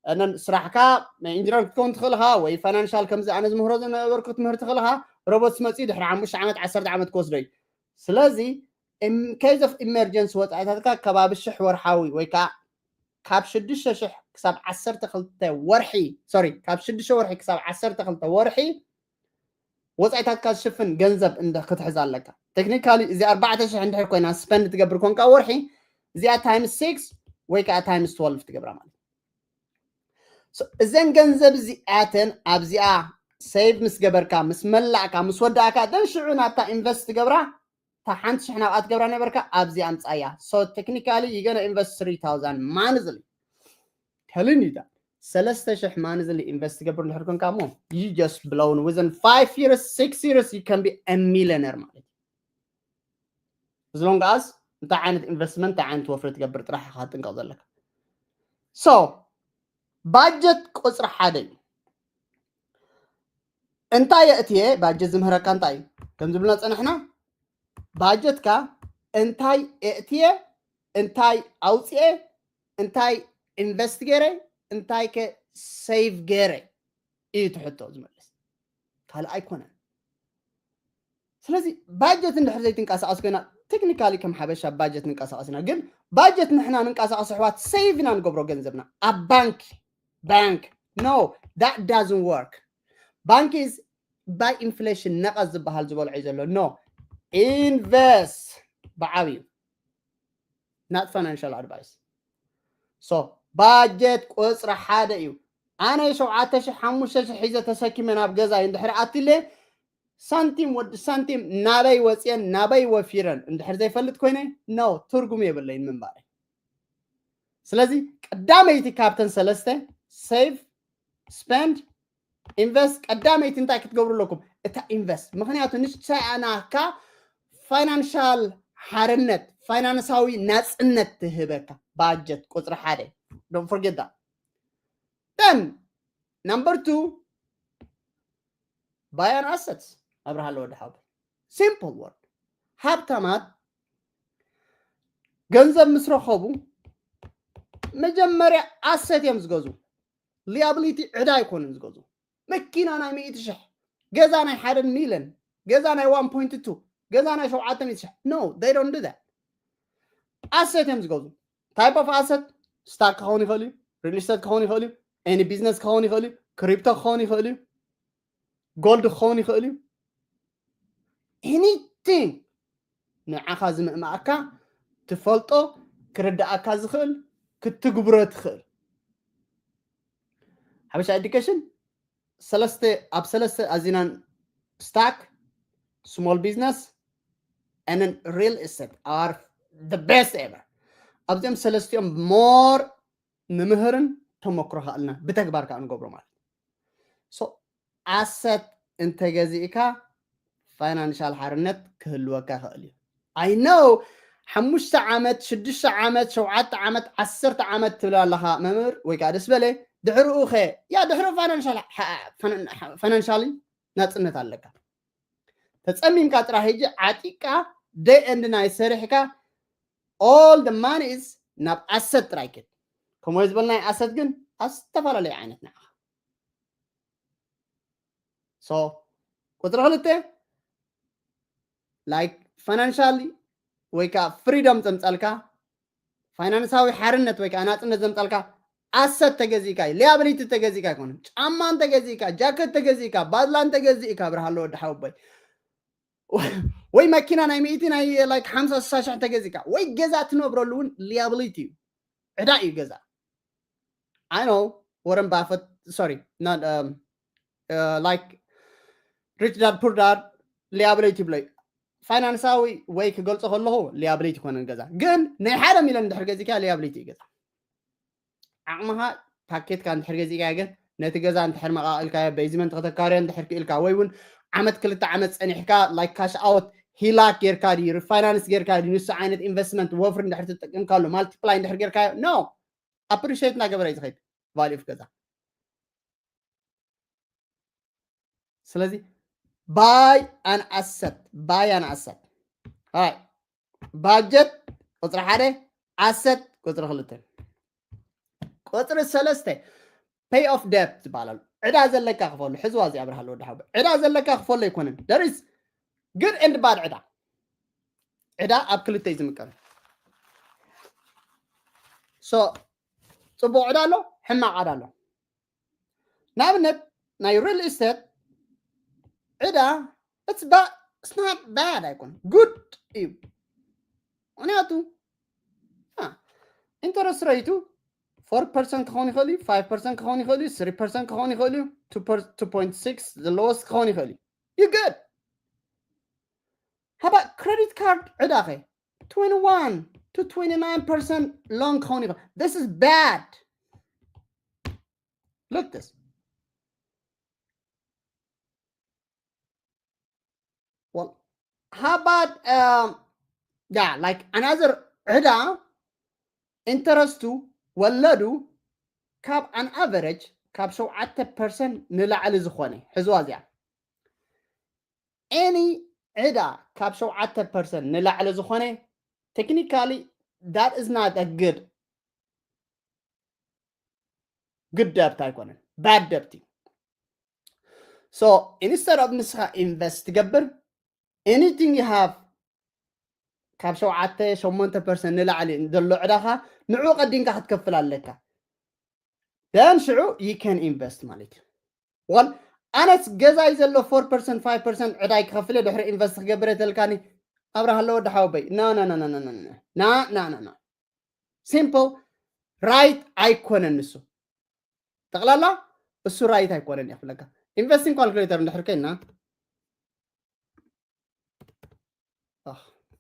እነን ስራሕካ ናይ ኢንጂነር ክትከውን ትኽእል ኢኻ፣ ወይ ፋይናንሻል ከምዚ ኣነ ዝምህሮ ዝነበርኩ ትምህርቲ ትኽእል ኢኻ። ሮቦትስ መጽኡ ድሕሪ ሓሙሽተ ዓመት፣ ዓሰርተ ዓመት ክወስዶ እዩ። ስለዚ in case of emergency ወጻኢታትካ ከባቢ ሽሕ ወርሓዊ ወይ ከዓ ካብ ሽዱሽተ ሽሕ ክሳብ ዓሰርተ ክልተ ወርሒ፣ ሶሪ፣ ካብ ሽዱሽተ ወርሒ ክሳብ ዓሰርተ ክልተ ወርሒ ወጻኢታትካ ዝሽፍን ገንዘብ እንደ ክትሕዝ ኣለካ። ቴክኒካሊ እዚ ኣርባዕተ ሽሕ እንድሕር ኮይና ስፐንድ ትገብር ኮንካ ወርሒ፣ እዚኣ ታይምስ ሲክስ ወይ ከዓ ታይምስ ትወልፍ ትገብራ ማለት እዩ። So እዘን ገንዘብ እዚኣተን ኣብዚኣ ሴቭ ምስ ገበርካ፣ ምስ መላእካ፣ ምስ ወዳእካ፣ ደን ሽዑ ናብታ ኢንቨስት ትገብራ፣ እታ ሓንቲ ሽሕ ናብኣ ትገብራ ነበርካ፣ ኣብዚ ኣምጻያ። So technically you gonna invest three thousand monthly። Telling you that። ሰለስተ ሽሕ monthly ኢንቨስት ትገብር እንድሕር ኮንካ እሞ፣ you just blown within five years, six years you can be a millionaire ማለት እዩ። As long as እንታይ ዓይነት ኢንቨስትመንት፣ እንታይ ዓይነት ወፍሪ ትገብር ጥራሕ ኢኻ ጥንቀቕ ዘለካ። So ባጀት ቁፅሪ ሓደ እዩ። እንታይ የእትየ? ባጀት ዝምህረካ እንታይ እዩ? ከም ዝብልና ፀናሕና፣ ባጀትካ እንታይ የእትየ፣ እንታይ ኣውፅኤ፣ እንታይ ኢንቨስት ገይረ፣ እንታይ ከ ሴቭ ገይረ እዩ እቲ ሕቶ ዝመልስ፣ ካልእ ኣይኮነን። ስለዚ ባጀት እንድሕር ዘይትንቀሳቐስ ኮይና፣ ቴክኒካሊ ከም ሓበሻ ባጀት ንንቀሳቐስ ኢና፣ ግን ባጀት ንሕና ንንቀሳቐስ ኣሕዋት ሴቭ ኢና ንገብሮ ገንዘብና ኣብ ባንክ። ባንክ፣ no, that doesn't work. ባንክ is by inflation፣ ነቐዝ ዝበሃል ዝበልዖ እዩ ዘሎ። No, ኢንቨስት ብዓብዩ፣ not financial advice። So ባጀት ቁፅሪ ሓደ እዩ። ኣነ ሸውዓተ ሽሕ ሓሙሽተ ሽሕ ሒዘ ተሰኪመ ናብ ገዛይ እንድሕር ኣትለ፣ ሳንቲም ወዲ ሳንቲም ናበይ ወፅየን ናበይ ወፊረን እንድሕር ዘይፈልጥ ኮይነ፣ no፣ ትርጉም የብለይን ምንባረይ። ስለዚ ቀዳመይቲ ካብተን ሰለስተ፣ ሴቭ፣ ስፐንድ፣ ኢንቨስት፣ ቀዳመይቲ እንታይ ክትገብሩ ኣለኩም? እታ ኢንቨስት። ምኽንያቱ ንሳያ ናካ ፋይናንሻል ሓርነት፣ ፋይናንሳዊ ናፅነት ትህበካ። ባጀት ቁፅሪ ሓደ። Don't forget that. Then number two, buy an asset። ኣብርሃ ኣለወ ድሓወይ። Simple word። ሃብታማት ገንዘብ ምስ ረኸቡ መጀመርያ ኣሰት እዮም ዝገዙ። ሊያብሊቲ ዕዳ ኣይኮኑን ዝገዙ። መኪና ናይ ሚእቲ ሽሕ፣ ገዛ ናይ ሓደ ሚልዮን፣ ገዛ ናይ ዋን ፖይንት ቱ፣ ገዛ ናይ ሸውዓተ ሚእቲ ሽሕ። No, they don't do that። ኣሰት እዮም ዝገዙ። ታይፕ ኦፍ ኣሰት፣ ስታክ ክኸውን ይኽእል እዩ፣ ሪል ስቴት ክኸውን ይኽእል እዩ፣ ኤኒ ቢዝነስ ክኸውን ይኽእል እዩ፣ ክሪፕቶ ክኸውን ይኽእል እዩ፣ ጎልድ ክኸውን ይኽእል እዩ። Anything ንዓኻ ዝምእማኣካ ትፈልጦ ክርዳኣካ ዝኽእል ክትግብሮ ትኽእል። ሓበሻ education ሰለስተ ኣብ ሰለስተ ኣዚናን stock, small business and real estate are the best ever። ኣብዚኦም ሰለስቲኦም more ንምህርን ተመክሮ ከኣልና ብተግባር ከዓ ንገብሮ ማለት። So asset እንተገዚእካ financial ሓርነት ክህልወካ ይኽእል እዩ። I know ሓሙሽተ ዓመት፣ ሽዱሽተ ዓመት፣ ሸውዓተ ዓመት፣ ዓሰርተ ዓመት ትብል ኣለኻ መምህር፣ ወይ ከዓ ደስ በለ። ድሕርኡ ኸ? ያ ድሕሪ financial financially ናጽነት ኣለካ። ተጸሚምካ ጥራሕ ሕጂ ዓጢቃ day and night ሰሪሕካ all the money is ናብ asset ጥራይ ክድ። ከምኡ ዝበልናይ asset ግን ኣብ ዝተፈላለየ ዓይነት ንዓኻ። So ቁፅሪ ክልተ like financially ወይ ከዓ freedom ዘምፀልካ ፋይናንሳዊ ሓርነት ወይ ከዓ ናፅነት ዘምፀልካ asset ተገዚእካ እዩ። Liability ተገዚእካ ኣይኮነን። ጫማ እንተገዚእካ፣ ጃከት ተገዚእካ፣ ባድላ እንተገዚእካ ብርሃሎ ወዲ ሓወቦይ ወይ መኪና ናይ ሚእቲ ናይ like ሓምሳ ስሳ ሽሕ ተገዚእካ ወይ ገዛ ትነብረሉ እውን liability እዩ። ዕዳ እዩ ገዛ። I know Warren Buffett, sorry, not um, uh, like Rich Dad Poor Dad liability ይብሎ እዩ። ፋይናንሳዊ ወይ ክገልጾ ከለኹ liability ይኮነን ገዛ ግን ናይ ሓደ ሚሊዮን እንድሕር ገዚእካ liability እዩ ገዛ። ዓቕምኻ ታኬትካ እንድሕር ገዚእካ ግን ነቲ ገዛ እንድሕር መቓቒልካዮ basement ከተካርዮ እንድሕር ክኢልካ ወይ እውን ዓመት ክልተ ዓመት ፀኒሕካ like cash out ሂላክ ጌርካ ድዩ refinance ጌርካ ድዩ ንሱ ዓይነት investment ወፍሪ እንድሕር ትጠቀምካሉ multiply እንድሕር ጌርካዮ no appreciate እናገበረ እዩ ዝኸይድ value of ገዛ። ስለዚ buy an asset, buy an asset. Alright. Budget ቁፅሪ ሓደ፣ asset ቁፅሪ ክልተ። ቁፅሪ ሰለስተ pay off debt ዝበሃል ኣሎ። ዕዳ ዘለካ ክፈሉ። ሕዝዋ እዚኣ ብርሃሎ ወዲ ሓወቦይ። ዕዳ ዘለካ ክፈሉ ኣይኮነን። There is good and bad ዕዳ። ዕዳ ኣብ ክልተ እዩ ዝምቀል። So ፅቡቅ ዕዳ ኣሎ፣ ሕማቅ ዕዳ ኣሎ። ንኣብነት ናይ real estate ዕዳ it's not bad ኣይኮን good እዩ። ምክንያቱ interest rate ኡ four percent ክኸውን ይኽእል እዩ፣ five percent ክኸውን ይኽእል እዩ፣ three percent ክኸውን ይኽእል እዩ፣ two point six the lowest ክኸውን ይኽእል እዩ። You good። How about credit card ዕዳ ኸ twenty-one to twenty-nine percent loan ክኸውን ይኽእል። This is bad. Look this. Well, how about um, yeah, like another ዕዳ interest ኡ ወለዱ ካብ an average ካብ ሸውዓተ percent ንላዕሊ ዝኾነ ሕዝዋ እዚኣ any ዕዳ ካብ ሸውዓተ percent ንላዕሊ ዝኾነ technically that is not a good good debt ኣይኮነን bad debt እዩ። So instead of ንስኻ invest ትገብር anything you have ካብ ሸውዓተ ሸሞንተ percent ንላዕሊ ዘሎ ዕዳኻ ንዑ ቀዲምካ ክትከፍል ኣለካ። Then ሽዑ you can invest ማለት እዩ። Well ኣነስ ገዛይ ዘሎ four percent five percent ዕዳይ ክኸፍል ድሕሪ invest ክገብር ተልካኒ ኣብርሃ ኣለዎ ወዲ ሓወቦይ no no no no no simple right ኣይኮነን ንሱ። ጠቕላላ እሱ right ኣይኮነን እየ ክብለካ። Investing calculator እንድሕር ከይና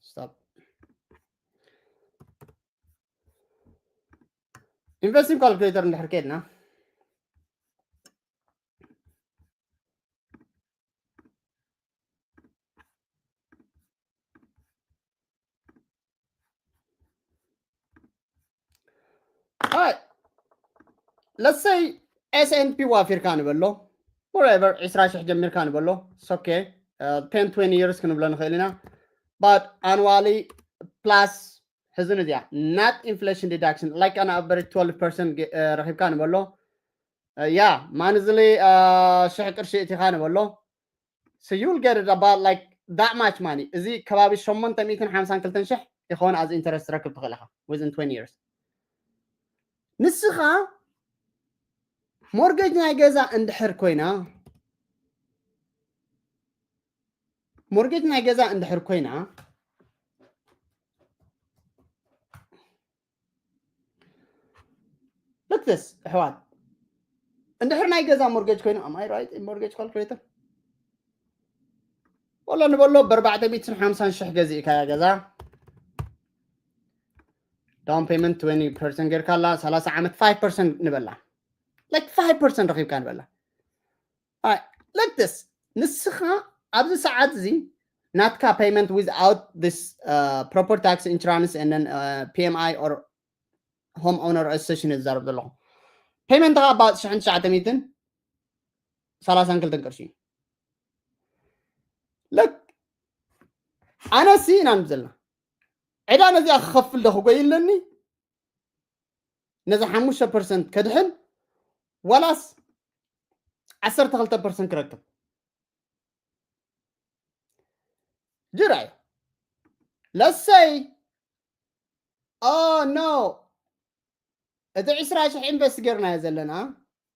stop investing calculator እንድሕር ከይድና let's say S and P ዋፊርካ ንበሎ whatever ዕስራ ሽሕ ጀሚርካ ንበሎ okay ten twenty years ክንብሎ ንኽእል ኢና but annually plus ሕዝን እዚኣ not inflation deduction like an average twelve percent ረኺብካ ንበሎ ያ ማንዝሊ ሽሕ ቅርሺ እቲኻ ንበሎ so you'll get it about like that much money እዚ ከባቢ ሸሞንተ ሚእትን ሓምሳን ክልተን ሽሕ ይኸውን as interest ትረክብ ትኽእል ኢኻ within twenty years ንስኻ mortgage ናይ ገዛ እንድሕር ኮይና mortgage ናይ ገዛ እንድሕር ኮይና Look this, ኣሕዋት፣ እንድሕር ናይ ገዛ mortgage ኮይኑ፣ am I right? Mortgage calculator ወላ ንበሎ ብ ኣርባዕተ ሚእትን ሓምሳን ሽሕ ገዚእካያ ገዛ፣ down payment twenty percent ጌርካ ኣላ፣ ሰላሳ ዓመት five percent ንበላ፣ like five percent ረኺብካ ንበላ። Look this, ንስኻ ኣብዚ ሰዓት እዚ ናትካ payment without this uh, proper tax insurance and then uh, P M I or home owner association ዝዛረብ ዘለኹ payment ኻ about ሽሕን ትሽዓተ ሚእትን ሰላሳን ክልተን ቅርሺ እዩ። Look, ኣነሲ ኢና ንብል ዘለና፣ ዕዳ ነዚኣ ክኸፍል ዶ ክጎይ ኣለኒ? ነዚ ሓሙሽተ ፐርሰንት ከድሕን ዋላስ ዓሰርተ ክልተ ፐርሰንት ክረክብ? ጅራይ ለሰይ ኦ ኖ፣ እቲ ዕስራ ሽሕ ኢንቨስት ጌርናዮ ዘለና፣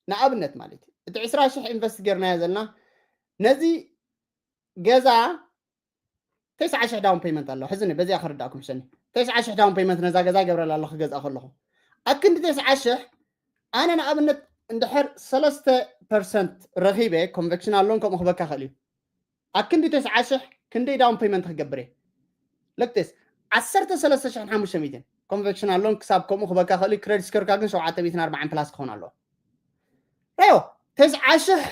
ንኣብነት ማለት እዩ፣ እቲ ዕስራ ሽሕ ኢንቨስት ጌርናዮ ዘለና ነዚ ገዛ ተስዓ ሽሕ down payment ኣሎ። ሕዚ በዚኣ ክርዳእኩም ሕሸኒ። ተስዓ ሽሕ down payment ነዛ ገዛ ይገብረላ ኣለኹ ክገዝኣ ከለኹ። ኣክንዲ ተስዓ ሽሕ ኣነ ንኣብነት እንድሕር ሰለስተ ፐርሰንት ረኺበ፣ ኮንቨክሽናል ሎን ከምኡ ክበካ ክእል እዩ። ኣክንዲ ተስዓ ሽሕ ክንደይ down payment ክገብር እየ? Look this, ዓሰርተ ሰለስተ ሽሕን ሓሙሽተ ሚእትን ኮንቨክሽናል ሎን ክሳብ ከምኡ ክበካ ክእል እዩ። ክሬዲት ስኮርካ ግን ሸውዓተ ሚእትን ኣርባዓን ፕላስ ክኸውን ኣለዎ። ራዮ፣ ተስዓ ሽሕ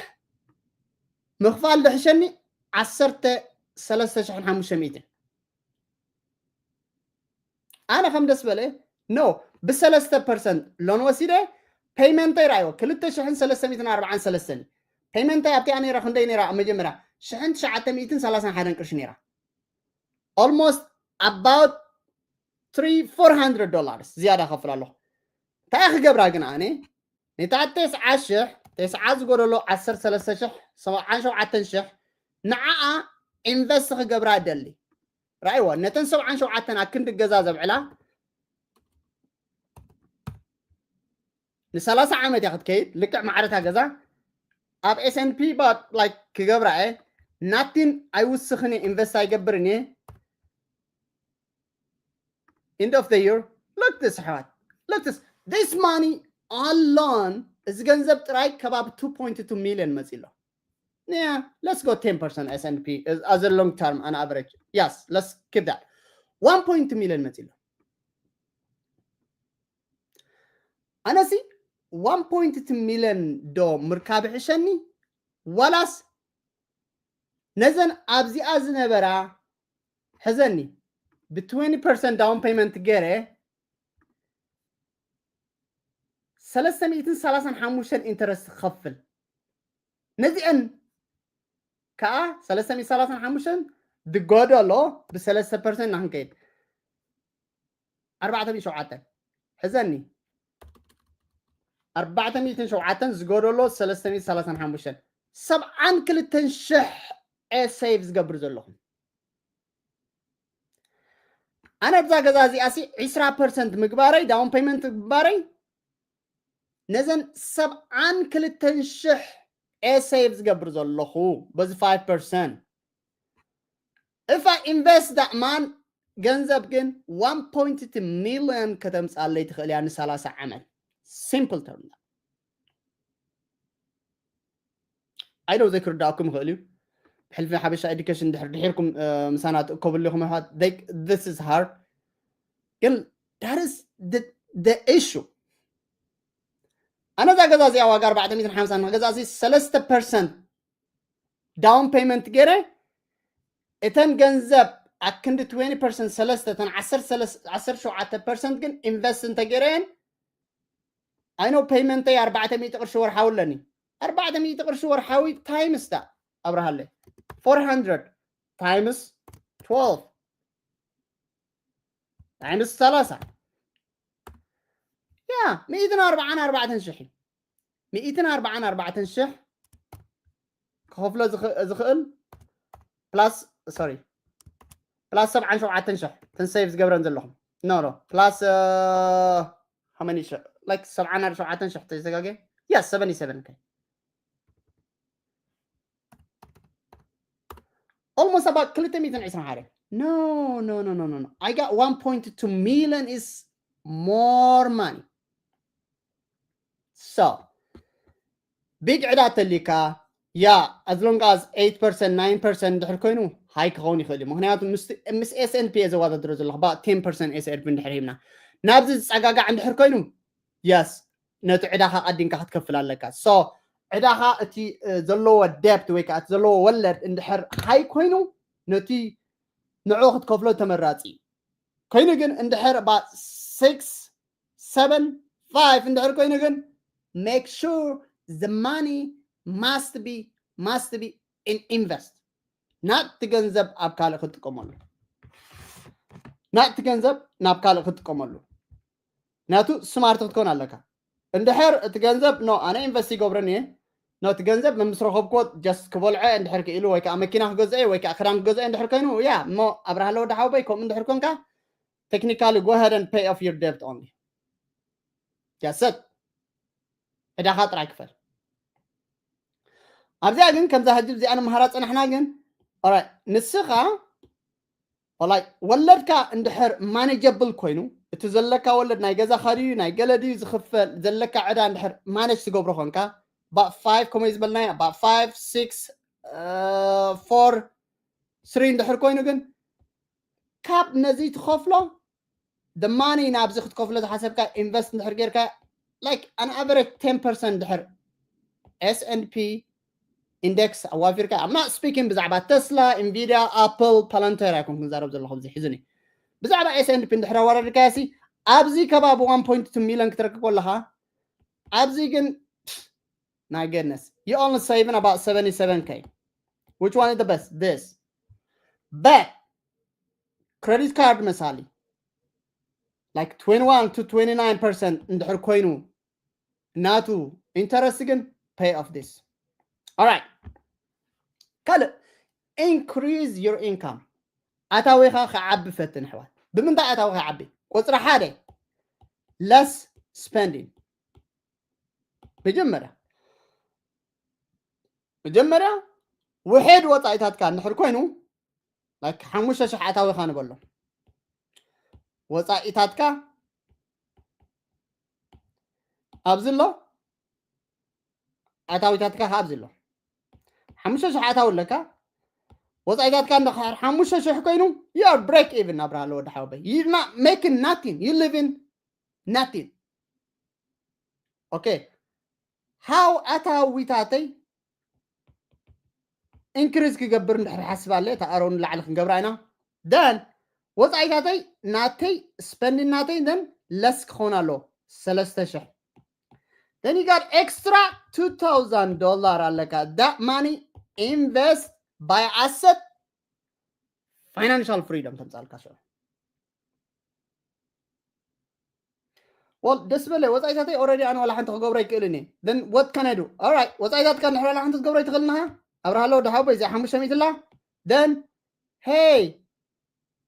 ምኽፋል ድሕሸኒ ዓሰርተ ሰለስተ ሽሕን ሓሙሽተ ሚእትን። ኣነ ከም ደስ በለ ኖ፣ ብሰለስተ ፐርሰንት ሎን ወሲደ፣ ፔይመንተይ ራዮ ክልተ ሽሕን ሰለስተ ሚእትን ኣርባዓን ሰለስተን። ፔይመንተይ ኣብቲኣ ነይራ ክንደይ ነይራ? ኣብ መጀመርያ ሽሕን ትሽዓተ ሚእትን ሰላሳን ሓደን ቅርሺ ነይራ። Almost about three four hundred dollars ዝያዳ ከፍል ኣለኹ። እንታይ ክገብራ ግን ኣነ ነታ ተስዓ ሽሕ፣ ተስዓ ዝጎደሎ ዓሰርተ ሰለስተ ሽሕ፣ ሰብዓን ሸውዓተን ሽሕ ንዓኣ ኢንቨስት ክገብራ እደሊ። ራእይዋ፣ ነተን ሰብዓን ሸውዓተን ኣክንዲ ገዛ ዘብዕላ ንሰላሳ ዓመት እያ ክትከይድ። ልክዕ ማዕረታ ገዛ ኣብ S and P ባ like ክገብራ እየ። ናቲን ኣይውስኽን እየ፣ ኢንቨስት ኣይገብርን እየ። End of the year, look this ኣሕዋት፣ look this, this money alone፣ እዚ ገንዘብ ጥራይ ከባቢ two point two million መፂ ኣሎ። Yeah, let's go ten percent S and P as a long term on average. Yes, let's keep that. One point two million መፂ ኣሎ። ኣነሲ one point two million ዶ ምርካብ ይሕሸኒ ዋላስ ነዘን ኣብዚኣ ዝነበራ ሕዘኒ ብ twenty percent down payment ገይረ ሰለስተ ሚእትን ሰላሳን ሓሙሽተን ኢንተረስት ክኸፍል፣ ነዚአን ከዓ ሰለስተ ሚእትን ሰላሳን ሓሙሽተን ዝጎደሎ ብ ሰለስተ ፐርሰንት ናክንከይድ ኣርባዕተ ሚእትን ሸውዓተን ሕዘኒ ኣርባዕተ ሚእትን ሸውዓተን ዝጎደሎ ሰለስተ ሚእትን ሰላሳን ሓሙሽተን ሰብዓን ክልተን ሽሕ እየ ሴቭ ዝገብር ዘለኹ። ኣነ ኣብዛ ገዛ እዚኣ ሲ ዕስራ ፐርሰንት ምግባረይ፣ ዳውን ፔይመንት ምግባረይ ነዘን ሰብዓን ክልተን ሽሕ እየ ሴቭ ዝገብር ዘለኹ በዚ ፋይቭ ፐርሰንት። If I invest that man ገንዘብ ግን one point two million ከተምፅኣለይ ትኽእል እያ ንሰላሳ ዓመት። Simple term። I know ዘይክርዳእኩም ይኽእል እዩ። ብሕልፊ ሓበሻ ኤዱኬሽን ድሕር ድሒርኩም ምሳና ትእከብሉ ኢኹም ኣሕዋት። This is hard። ግን that is the issue። ኣነ እዛ ገዛ እዚኣ ዋጋ ኣርባዕተ ሚእትን ሓምሳን ንክገዛ እዚ ሰለስተ ፐርሰንት ዳውን ፔይመንት ገይረ እተን ገንዘብ ኣክንዲ twenty percent ሰለስተ እተን ዓሰርተ ሸውዓተ ፐርሰንት ግን ኢንቨስት እንተገይረየን I know ፔይመንተይ ኣርባዕተ ሚእቲ ቅርሺ ወርሓዊ ኣለኒ። ኣርባዕተ ሚእቲ ቅርሺ ወርሓዊ ታይምስ ዳ ኣብርሃለይ four hundred times twelve times ሰላሳ ያ ሚእትን ኣርባዓን ኣርባዕተን ሽሕ እዩ። ሚእትን ኣርባዓን ኣርባዕተን ሽሕ ክኸፍሎ ዝኽእል ፕላስ ሶሪ ፕላስ ሰብዓን ሸውዓተን ሽሕ ተን ሴቭ ዝገብረን ዘለኹም no no plus how many like ሰብዓን ሸውዓተን ሽሕ ተዘጋገ yes seventy seven okay almost about ክልተ ሚእትን ዕስራን ሓደ no no no no no no I got one point two million is more money So big ዕዳ ተሊካ ያ as long as eight percent nine percent ድሕር ኮይኑ ሃይ ክኸውን ይኽእል እዩ። ምክንያቱ ምስ S and P እየ ዘወዳድሮ ዘለኹ ባ ten percent S and P እንድሕር ሂብና ናብዚ ዝፀጋጋዕ እንድሕር ኮይኑ yes ነቲ ዕዳኻ ቀዲምካ ክትከፍል ኣለካ። So ዕዳኻ እቲ ዘለዎ debt ወይ ከዓ እቲ ዘለዎ ወለድ እንድሕር ሃይ ኮይኑ ነቲ ንዑ ክትከፍሎ ተመራፂ እዩ። ኮይኑ ግን እንድሕር ባ six seven five እንድሕር ኮይኑ ግን make sure the money must be must be in invest ናቲ ገንዘብ ኣብ ካልእ ክትጥቀመሉ ናቲ ገንዘብ ናብ ካልእ ክትጥቀመሉ ናቱ smart ክትኮን ኣለካ። እንድሕር እቲ ገንዘብ no ኣነ invest ይገብረን እየ no እቲ ገንዘብ መምስ ረኸብክዎ just ክበልዖ እንድሕር ክኢሉ ወይ ከዓ መኪና ክገዝኦ ወይ ከዓ ክዳን ክገዝኦ እንድሕር ኮይኑ ያ እሞ ኣብርሃለ ወዲ ሓውበይ ከምኡ እንድሕር ኮንካ technically go ahead and pay off your debt only just it ዕዳኻ ጥራይ ክፈል ኣብዚኣ ግን ከምዛ ሕጂ እዚኣ ንምሃራ ፀናሕና ግን ንስኻ ወላሂ ወለድካ እንድሕር manageable ኮይኑ እቲ ዘለካ ወለድ ናይ ገዛኻ ድዩ ናይ ገለ ድዩ ዝኽፈል ዘለካ ዕዳ እንድሕር manage ትገብሮ ኮንካ ባ five ከመይ ዝበልናዮ ባ five six four three እንድሕር ኮይኑ ግን ካብ ነዚ ትኸፍሎ the money ናብዚ ክትከፍሎ ዝሓሰብካ invest እንድሕር ጌርካ like an average ten percent ድሕር S and P index ኣዋፊርካ I'm not speaking ብዛዕባ Tesla Nvidia Apple Palantir ኣይኮንኩን ዛረብ ዘለኹ እዚ ሕዝኒ ብዛዕባ S and P እንድሕር ኣዋረድካ ሲ ኣብዚ ከባቢ one point two million ክትረክብ ከለኻ ኣብዚ ግን my goodness you only saving about seventy-seven K which one is the best this but credit card መሳሊ like twenty-one to twenty-nine percent እንድሕር ኮይኑ ናቱ interest ግን pay off this alright ካልእ increase your income ኣታዊኻ ክዓቢ ፈትን ኣሕዋት ብምንታይ ኣታዊኻ ይዓቢ ቁፅሪ ሓደ less spending መጀመርያ መጀመርያ ውሕድ ወፃኢታትካ እንድሕር ኮይኑ like ሓሙሽተ ሽሕ ኣታዊኻ ንበሎ ወፃኢታትካ ኣብዚ ኣሎ ኣታዊታትካ ከዓ ኣብዚ ኣሎ ሓሙሽተ ሽሕ ኣታዊ ኣለካ ወፃኢታትካ እንድሕር ሓሙሽተ ሽሕ ኮይኑ you are break even ኣብርሃለ ወዲ ሓወበይ you not making nothing you living nothing okay how ኣታዊታተይ increase ክገብር እንድሕር ሓስብ ኣለ እታ ኣሮ ንላዕሊ ክንገብራ ኢና then ወፃኢታተይ ናተይ spending ናተይ then less ክኸውን ኣሎ ሰለስተ ሽሕ then you got extra two thousand dollar ኣለካ that money invest buy asset financial freedom ተምፃልካ ሽዑ well ደስ በለ ወፃኢታተይ already ኣነ ዋላ ሓንቲ ክገብሮ ኣይክእልን እየ then what can I do alright ወፃኢታትካ እንድሕር ዋላ ሓንቲ ክትገብሮ ኣይትኽእልንኻ ኣብርሃለ ወዲ ሓቦይ እዚኣ ሓሙሽተ ሚእቲ ኣላ then hey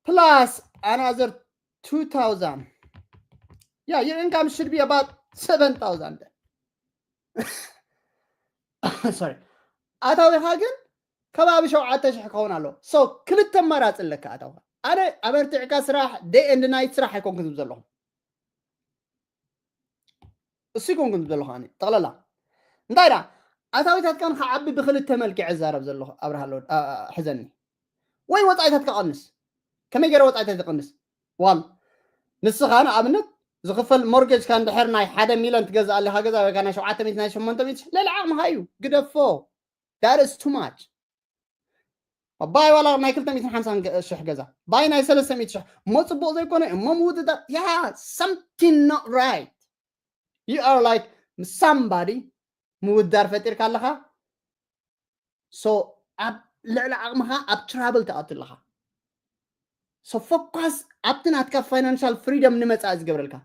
plus another two thousand yeah your income should be about seven thousand sorry ኣታዊኻ ግን ከባቢ ሸውዓተ ሽሕ ክኸውን ኣሎ so ክልተ ኣማራፂ ኣለካ ኣታዊኻ ኣነ ኣበርቲዕካ ስራሕ day and night ስራሕ ኣይኮንኩን ዝብ ዘለኹ እሱ ይኮንኩን ዝብ ዘለኹ ኣነ ጠቕለላ እንታይ ዳ ኣታዊታትካ ንክዓቢ ብክልተ መልክዕ እዛረብ ዘለኹ ኣብርሃሎ ሕዘኒ ወይ ወፃኢታት ክቐንስ ከመይ ገይረ ወፃኢታት ይቐንስ ዋል ንስኻ ንኣብነት ዝኽፈል mortgage ካ እንድሕር ናይ ሓደ ሚሊዮን ትገዝእ ኣለኻ ገዛ ወይ ናይ ሸውዓተ ሚእቲ ናይ ሸሞንተ ሚእቲ ልዕሊ ዓቕምኻ እዩ ግደፎ that is too much ባይ ዋላ ናይ ክልተ ሚእትን ሓምሳን ሽሕ ገዛ ባይ ናይ ሰለስተ ሚእቲ ሽሕ እሞ ፅቡቅ ዘይኮነ እሞ ምውድዳር yeah something not right you are like somebody ምውዳር ፈጢርካ ኣለኻ so ኣብ ልዕሊ ዓቕምኻ ኣብ trouble ትኣቱ ኣለኻ so focus ኣብቲ ናትካ financial freedom ንመፃኢ ዝገብረልካ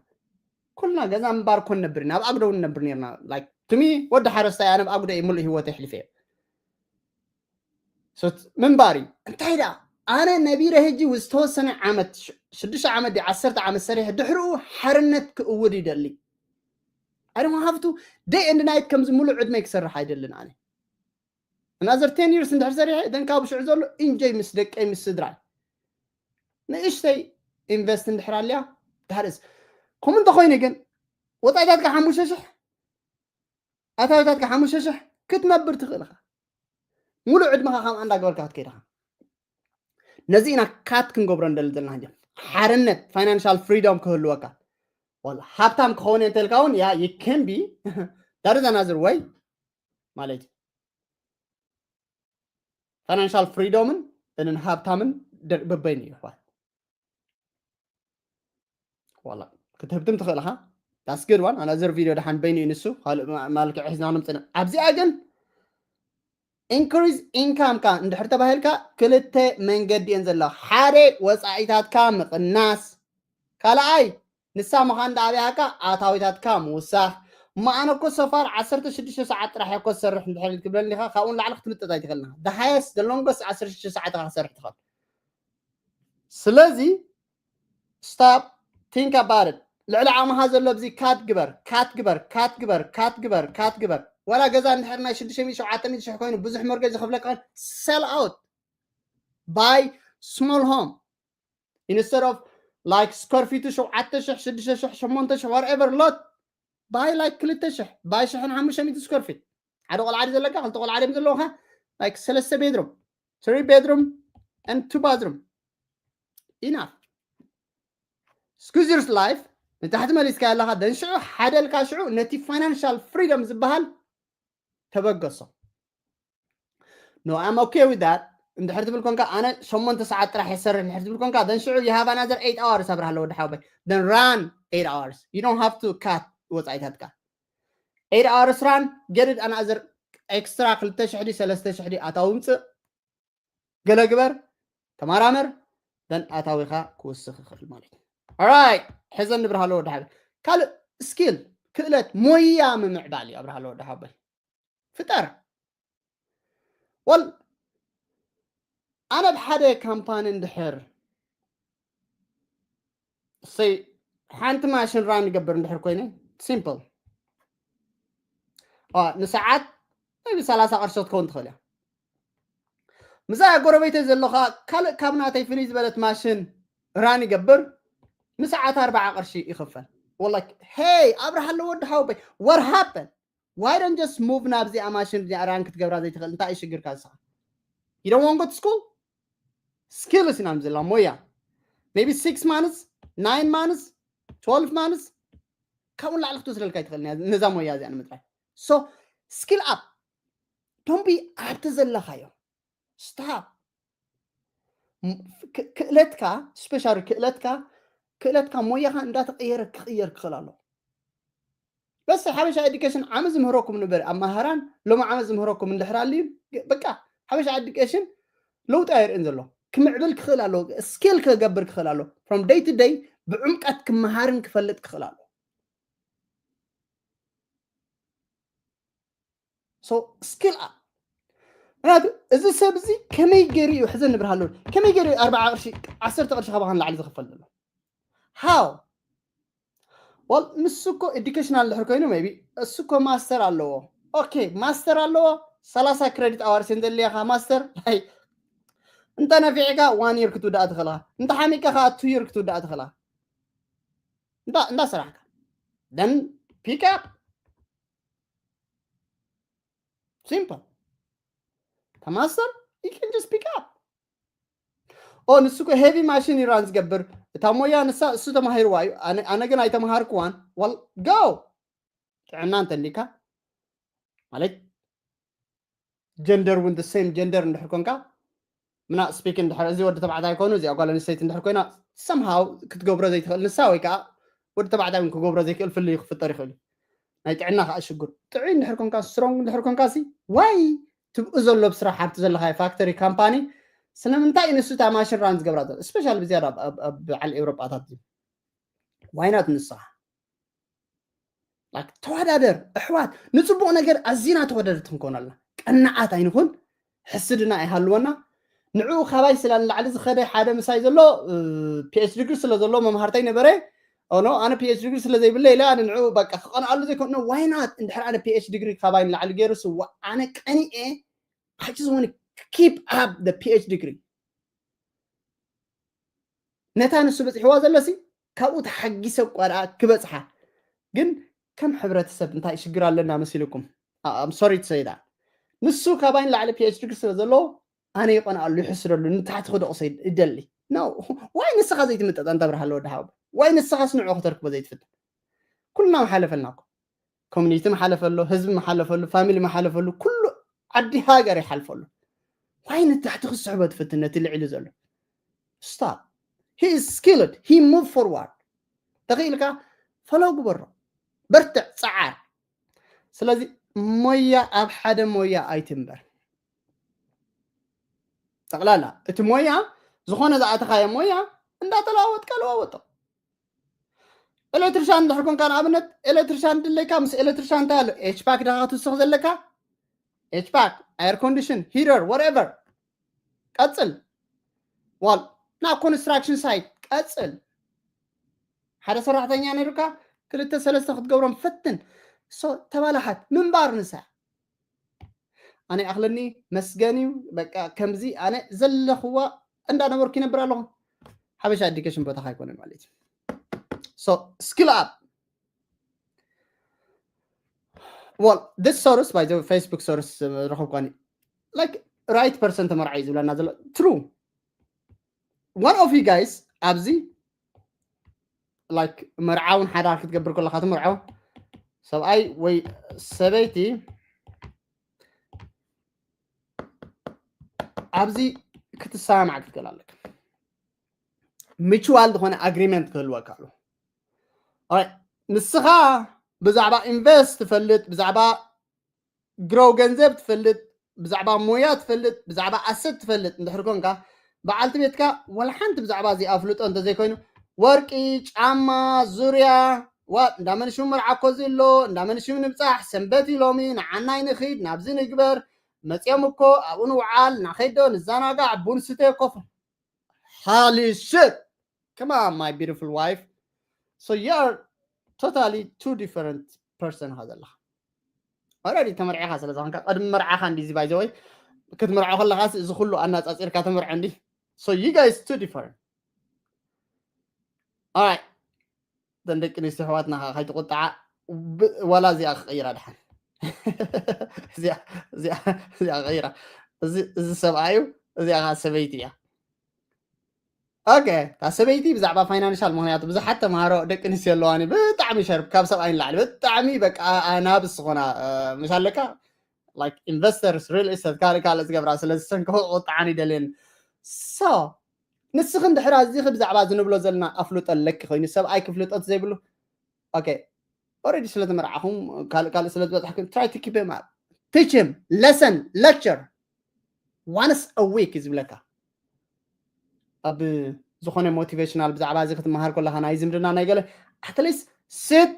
ኩልና ገዛ ምባር ኮን ነብር ኢና ኣብ ኣግዶ እውን ነብር ነርና like to me ወዲ ሓረስታይ ኣነ ኣብ ኣግዶ እዩ ሙሉእ ህይወት የሕልፈ እየ ምንባር እዩ እንታይ ዳ ኣነ ነቢረ ህጂ ዝተወሰነ ዓመት ሽዱሽተ ዓመት ዲ ዓሰርተ ዓመት ሰሪሐ ድሕርኡ ሓርነት ክእውድ ይደሊ ኣደሞ ሃፍቱ day and night ከምዚ ሙሉእ ዕድመይ ክሰርሕ ኣይደልን ኣነ another ten years እንድሕር ሰሪሐ then ካብ ሽዑ ዘሎ enjoy ምስ ደቀይ ምስ ስድራይ ንእሽተይ invest እንድሕር ኣልያ that is ከምኡ እንተኮይነ ግን ወፃኢታትካ ሓሙሽተ ሽሕ ኣታዊታትካ ሓሙሽተ ሽሕ ክትነብር ትኽእል ኢኻ። ሙሉእ ዕድመኻ ከምኣ እንዳገበርካ ክትከይድ ኢኻ። ነዚ ኢና cut ክንገብሮ እንደሊ ዘለና። ሕጂ ሓርነት፣ financial freedom ክህልወካ። ወላ ሃብታም ክኸውን እየ እንተልካ እውን፣ yeah, you can be. That is another way ማለት እዩ። Financial freedom ን እንን ሃብታምን ደ- በበይኑ እዩ ኣሕዋት። ዋላ ክትህብትም ትኽእል ኢኻ። That's good one. Another video ደሓን በይኑ እዩ ንሱ። ካልእ ማ- ማልክዕ ሒዝና ክንምፅእ ኢና። ኣብዚኣ ግን increase income ካ እንድሕር ተባሂልካ ክልተ መንገዲ እየን ዘለዋ። ሓደ ወፃኢታትካ ምቕናስ፣ ካልኣይ ንሳ ምዃን ዳኣ ኣብያካ ኣታዊታትካ ምውሳኽ። እሞ ኣነ እኮ so far ዓሰርተ ሽዱሽተ ሰዓት ጥራሕ እኮ ዝሰርሕ እንድሕር ክትብለኒ ኢኻ፣ ካብኡ ንላዕሊ ክትምጥጥ ኣይትኽእልና። The highest, the longest ዓሰርተ ሽዱሽተ ሰዓት ኢኻ ክሰርሕ ትኽእል። ስለዚ stop, think about it. ልዕሊ ዓቕምኻ ዘሎ ኣብዚ cut ግበር፣ cut ግበር፣ cut ግበር፣ cut ግበር፣ cut ግበር። ዋላ ገዛ እንድሕር ናይ ሽዱሽተ ሚእቲ ሸውዓተ ሚእቲ ሽሕ ኮይኑ ብዙሕ ሞርጌጅ ዝኸፍለካ ኮይኑ፣ sell out, buy small home instead of like square feet ሸውዓተ ሽሕ ሽዱሽተ ሽሕ ሸሞንተ ሽሕ whatever lot, buy like ክልተ ሽሕ፣ buy ሽሕን ሓሙሽተ ሚእቲ square feet። ሓደ ቆልዓ ድዩ ዘለካ፣ ክልተ ቆልዓ ድዮም ዘለውካ፣ like ሰለስተ bedroom, three bedroom and two bathroom, enough. Squeeze your life ንታሕቲ መሊስካ ኣለኻ። ደን ሽዑ ሓደልካ ሽዑ ነቲ financial freedom ዝበሃል ተበገሶ። No, I'm okay with that. እንድሕር ትብል ኮንካ ኣነ ሸሞንተ ሰዓት ጥራሕ የሰርሕ እንድሕር ትብል ኮንካ፣ ደን ሽዑ you have another eight hours ኣብርሃለ ወዲ ሓወይ። Then run eight hours. You don't have to cut ወፃኢታትካ። Eight hours run, get it another extra ክልተ ሽሕ ድዩ ሰለስተ ሽሕ ድዩ ኣታዊ ምፅእ፣ ገለ ግበር፣ ተመራመር፣ then ኣታዊኻ ክውስኽ ይኽእል ማለት እዩ። Alright፣ ሕዘኒ ብርሃለ ወዲ ሓወይ። ካልእ skill፣ ክእለት፣ ሞያ ምምዕባል እዩ ኣብርሃለ ወዲ ሓወይ። ፍጠር። ወል ኣነ ብሓደ ካምፓኒ እንድሕር ሰይ ሓንቲ ማሽን ራን ይገብር እንድሕር ኮይነ፣ simple፣ ንሰዓት maybe ሰላሳ ቅርሺ ክትከውን ትኽእል እያ። ምዛ ጎረቤተይ ዘለኻ ካልእ ካብ ናተይ ፍልይ ዝበለት ማሽን ራን ይገብር፣ ንሰዓት ኣርባዓ ቅርሺ ይኽፈል። ወላ ሄይ ኣብርሃለ ወዲ ሓወይ፣ what happened? Why don't just move ናብዚኣ ማሽን እዚኣ ራን ክትገብራ ዘይትኽእል? እንታይ እዩ ሽግርካ ንስኻ? You don't want to go to school? Skills ኢና ንብዘላ ሞያ። Maybe six months, nine months, twelve months፣ ካብኡ ንላዕሊ ክትወስደልካ ይትኽእል እያ ነዛ ሞያ እዚኣ ንምጥራይ። So skill up. Don't be ኣብቲ ዘለኻዮ። Stop. ም- ክ- ክእለትካ፣ ስፔሻሊ ክእለትካ፣ ክእለትካ ሞያኻ እንዳተቐየረ ክቕየር ክኽእል ኣለዎ። በስ ሓበሻ ኤዱኬሽን ዓመት ዝምህረኩም ንበር ኣብ መሃራን ሎሚ ዓመት ዝምህረኩም እንድሕር ኣልዩ፣ በቃ ሓበሻ ኤዱኬሽን ለውጢ ኣይርእን ዘሎ። ክምዕብል ክኽእል ኣለዎ፣ ስኬል ክገብር ክኽእል ኣለዎ። From day to day ብዕምቀት ክመሃርን ክፈልጥ ክኽእል ኣለዎ። So skill up። ምክንያቱ እዚ ሰብ እዚ ከመይ ገይሩ እዩ ሕዘ ንብርሃሉ፣ ከመይ ገይሩ እዩ ኣርባዓ ቅርሺ ዓሰርተ ቅርሺ ካባኻ ንላዕሊ ዝኽፈል ዘሎ? How? Well ንሱ እኮ ኤዱኬሽናል ድሕር ኮይኑ maybe እሱ እኮ ማስተር ኣለዎ። ኦኬ ማስተር ኣለዎ፣ ሰላሳ ክሬዲት ኣዋርስ እንዘለያኻ ማስተር። እንተ ነፊዕካ ዋን ይር ክትውዳእ ትኽእልኻ፣ እንተ ሓሚቅካ ከዓ ቱ ይር ክትውዳእ ትኽእልኻ። እንዳ እንዳ ስራሕካ then pick up. Simple. ተማስተር you can just pick up. ኦ ንሱ እኮ ሄቪ ማሽን ይራን ዝገብር፣ እታ ሞያ ንሳ እሱ ተማሂርዋ እዩ፣ ኣነ ኣነ ግን ኣይተማሃርክዋን። Well go ጥዕና እንተሊካ ማለት ጀንደር እውን the same ጀንደር እንድሕር ኮንካ ምና ስፒክ እንድሕር እዚ ወዲ ተባዕታይ ኮይኑ እዚኣ ጓል ኣንስተይቲ እንድሕር ኮይና somehow ክትገብሮ ዘይትኽእል ንሳ ወይ ከዓ ወዲ ተባዕታይ እውን ክገብሮ ዘይክእል ፍልይ ክፍጠር ይኽእል እዩ። ናይ ጥዕና ከዓ ሽግር ጥዑይ እንድሕር ኮንካ ስትሮንግ እንድሕር ኮንካ ሲ ዋይ ትብኡ ዘሎ ብስራሕ ሃብቲ ዘለካ ፋክተሪ ካምፓኒ ስለምንታይ እዩ ንሱ እታ ማሽን ራን ዝገብራ ዘሎ ስፔሻል ብዝያዳ ኣብ- ኣብ- ኣብ በዓል ኤውሮጳታት እዩ ዋይናት ንስኻ ላይክ ተወዳደር ኣሕዋት ንፅቡቕ ነገር ኣዚና ተወዳደርቲ ክንኮን ኣለና ቀናዓት ኣይንኹን ሕስድና ኣይሃልወና ንዕኡ ካባይ ስለ ንላዕሊ ዝኸደ ሓደ ምሳይ ዘሎ ፒኤች ዲግሪ ስለ ዘሎ መምሃርታይ ነበረ ኖ ኣነ ፒኤች ዲግሪ ስለ ዘይብለ ኢለ ኣነ ንዕኡ በቃ ክቐንኣሉ ዘይኮነ ዋይናት እንድሕር ኣነ ፒኤች ዲግሪ ካባይ ንላዕሊ ገይሩ ስዋ ኣነ ቀኒኤ I just want to keep up the ፒኤች ዲግሪ ነታ ንሱ በፂሕዋ ዘለሲ ካብኡ ተሓጊሰ እኳ ደኣ ክበፅሓ ግን ከም ሕብረተሰብ እንታይ ሽግር ኣለና መሲልኩም I'm sorry to say that። ንሱ ካባይ ንላዕሊ ፒኤችዲ ስለ ዘለዎ ኣነ ይቐንኣሉ፣ ይሕስደሉ፣ ንታሕቲ ክደቕሶ ይደሊ። No። ዋይ ንስኻ ዘይትምጠጥ ኣንታ ብርሃለ ወዲ ሓወቦይ? ዋይ ንስኻስ ንዑ ከተርክቦ ዘይትፍትን? ኩልና ምሓለፈልና እኮ። ኮሚኒቲ ምሓለፈሉ፣ ህዝቢ ምሓለፈሉ፣ ፋሚሊ ምሓለፈሉ፣ ኩሉ ዓዲ ሃገር ይሓልፈሉ። ዋይ ንታሕቲ ክስሕቦ ትፍትን ነቲ ልዕሊ ዘሎ? Stop። He is skilled። He move forward። ተኽኢልካ ፈሎ ግበሮ። በርትዕ፣ ጸዓር። ስለዚ ሞያ ኣብ ሓደ ሞያ ኣይትንበር። ጠቕላላ እቲ ሞያ፣ ዝኾነ ዝኣተኻዮ ሞያ እንዳተለዋወጥካ ለዋወጦ። ኤሌክትሪሻን እንድሕር ኮንካ፣ ንኣብነት ኤሌክትሪሻን ድለይካ፣ ምስ ኤሌክትሪሻን እንታይ ኣሎ? ኤችፓክ ዳኻ ክትውስኽ ዘለካ? ኤችፓክ፣ ኤር ኮንዲሽን፣ ሂተር፣ whatever። ቀጽል። ዋል ናብ ኮንስትራክሽን ሳይት ቀጽል። ሓደ ሰራሕተኛ ነይሩካ፣ ክልተ ሰለስተ ክትገብሮም ፈትን። So ተባላሓት ምንባር ንሳ። ኣነ ኣኽለኒ መስገን እዩ። በቃ ከምዚ ኣነ ዘለኽዋ እንዳነበርኩ ይነብር ኣለኹ። ሓበሻ ኤዱኬሽን ቦታ ኣይኮነን ማለት እዩ። So skill up። Well, this source, by the way, Facebook source ረኸብኳኒ። Like right person ተመርዓዩ ዝብለና ዘሎ true። One of you guys ኣብዚ like መርዓውን ሓዳር ክትገብር ከለኻ ትምርዖ ሰብኣይ ወይ ሰበይቲ ኣብዚ ክትሰማማዕ ክትክእል ኣለካ። ሚቹዋል ዝኾነ ኣግሪመንት ክህልወካ ኣሎ። ንስኻ ብዛዕባ ኢንቨስት ትፈልጥ፣ ብዛዕባ ግሮው ገንዘብ ትፈልጥ፣ ብዛዕባ ሞያ ትፈልጥ፣ ብዛዕባ ኣሰት ትፈልጥ እንድሕር ኮንካ፣ በዓልቲ ቤትካ ወላ ሓንቲ ብዛዕባ እዚ ኣፍልጦ እንተዘይኮይኑ፣ ወርቂ፣ ጫማ፣ ዙርያ፣ ዋ እንዳ መን ሽሙ መርዓ እኮ እዚ ኣሎ፣ እንዳ መን ሽሙ ንብጻሕ፣ ሰንበት እዩ ሎሚ፣ ንዓናይ ንኺድ፣ ናብዚ ንግበር፣ መጽዮም እኮ ኣብኡ ንውዓል፣ ናኸይዶ ንዘናጋዕ፣ ቡን ስተ ኮፍ። Holy shit! Come on, my beautiful wife. So you are totally two different person ኢኻ ዘለኻ። Already ተመርዒኻ ስለ ዝኾንካ፣ ቅድሚ መርዓኻ እንዲዚ፣ by the way፣ ክትምርዖ ከለኻስ እዚ ኩሉ ኣናጻጺርካ ተምርዖ እንዲ። So you guys two different. Alright። እተን ደቂ ኣንስትዮ ኣሕዋትና ከዓ ከይትቁጥዓ፣ ብ-፣ ዋላ እዚኣ ክቕይራ ድሓን። እዚኣ፣ እዚኣ፣ እዚኣ ክቕይራ። እዚ፣ እዚ ሰብኣይ እዩ፣ እዚኣ ከዓ ሰበይቲ እያ። ኦኬ፣ እታ ሰበይቲ ብዛዕባ ፋይናንሻል፣ ምኽንያቱ ብዙሓት ተምሃሮ ደቂ ኣንስትዮ ኣለዋኒ፣ ብጣዕሚ ሸርፕ፣ ካብ ሰብኣይ ንላዕሊ፣ ብጣዕሚ በቃ ኣናብስ ዝኾና፣ እ፣ ምሽ ኣለካ፣ like investors፣ ሪል ኤስቴት፣ ካልእ ካልእ ዝገብራ፣ ስለዚ ሰን ክቁጥዓን ይደልየን። So፣ ንስኺ እንድሕር ኣዚኺ ብዛዕባ እዚ ንብሎ ዘለና ኣፍልጦ ኣለኪ ኮይኑ፣ ሰብኣይ ክፍልጦት ዘይብሉ፣ ኦኬ፣ ኦልሬዲ ስለ ተመርዓኹም፣ ካልእ ካልእ ስለ ዝበጽሐኩም፣ try to keep him up። Teach him lesson፣ lecture፣ once a week እዩ ዝብለካ። ኣብ ዝኾነ ሞቲቬሽናል ብዛዕባ እዚ ክትመሃር ከለኻ፣ ናይ ዝምድና ናይ ገለ፣ at least sit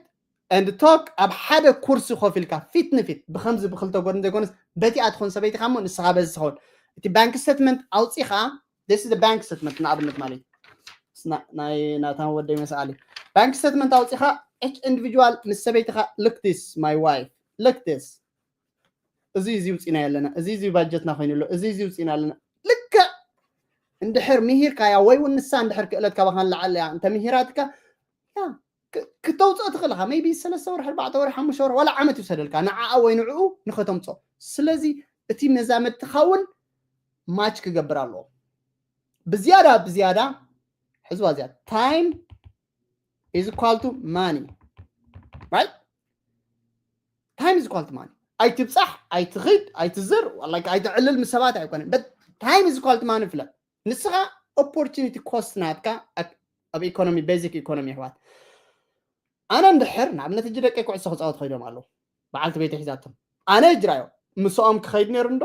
and talk፣ ኣብ ሓደ ኩርሲ ኮፍ ኢልካ ፊት ንፊት ብከምዚ ብክልተ ጎድኒ ዘይኮነስ፣ በቲኣ ትኾን ሰበይትኻ እሞ ንስኻ በዚ ትኸውን። እቲ ባንክ ስቴትመንት ኣውጺኻ፣ this is the bank statement ንኣብነት ማለት እዩ። ስና-፣ ናይ ናታን ወደይ መስኣሊ። ባንክ ስቴትመንት ኣውጺኻ፣ each individual ምስ ሰበይትኻ፣ look this, my wife, look this። እዚ፣ እዚ ውፂና ኣለና፣ እዚ፣ እዚ ባጀትና ኮይኑ ኣሎ፣ እዚ፣ እዚ ውፂና ኣለና። ልክዕ እንድሕር ምሂርካያ፣ ወይ እውን ንሳ እንድሕር ክእለት ካባኻ ንላዕሊ እያ እንተ ምሂራትካ፣ ያ፣ ክ-፣ ክተውፅኦ ትኽእል ኢኻ። ሜይቢ ሰለስተ ወርሒ፣ ኣርባዕተ ወርሒ፣ ሓሙሽተ ወርሒ፣ ዋላ ዓመት ይውሰደልካ፣ ንዓኣ ወይ ንዕኡ ንኸተምፅኦ። ስለዚ እቲ መዛመድትኻ እውን ማች ክገብር ኣለዎ። ብዝያዳ፣ ብዝያዳ፣ ሕዝዋ እዚኣ፣ time is equal to money። Right? Time is equal to money። ኣይትብጻሕ፣ ኣይትኺድ፣ ኣይትዝር፣ like ኣይተዕልል ምስ ሰባት ኣይኮነን። But time is equal to money ፍለጥ። ንስኻ ኦፖርቹኒቲ ኮስት ናትካ ኣብ፣ ኣብ ኢኮኖሚ፣ ቤዚክ ኢኮኖሚ ኣሕዋት። ኣነ እንድሕር ንኣብነት ሕጂ ደቀይ ኩዕሶ ክጻወት ከይዶም ኣለዉ። በዓልቲ ቤተይ ሒዛቶም። ኣነ እጅራዮ ምስኦም ክኸይድ ነይሩ እንዶ?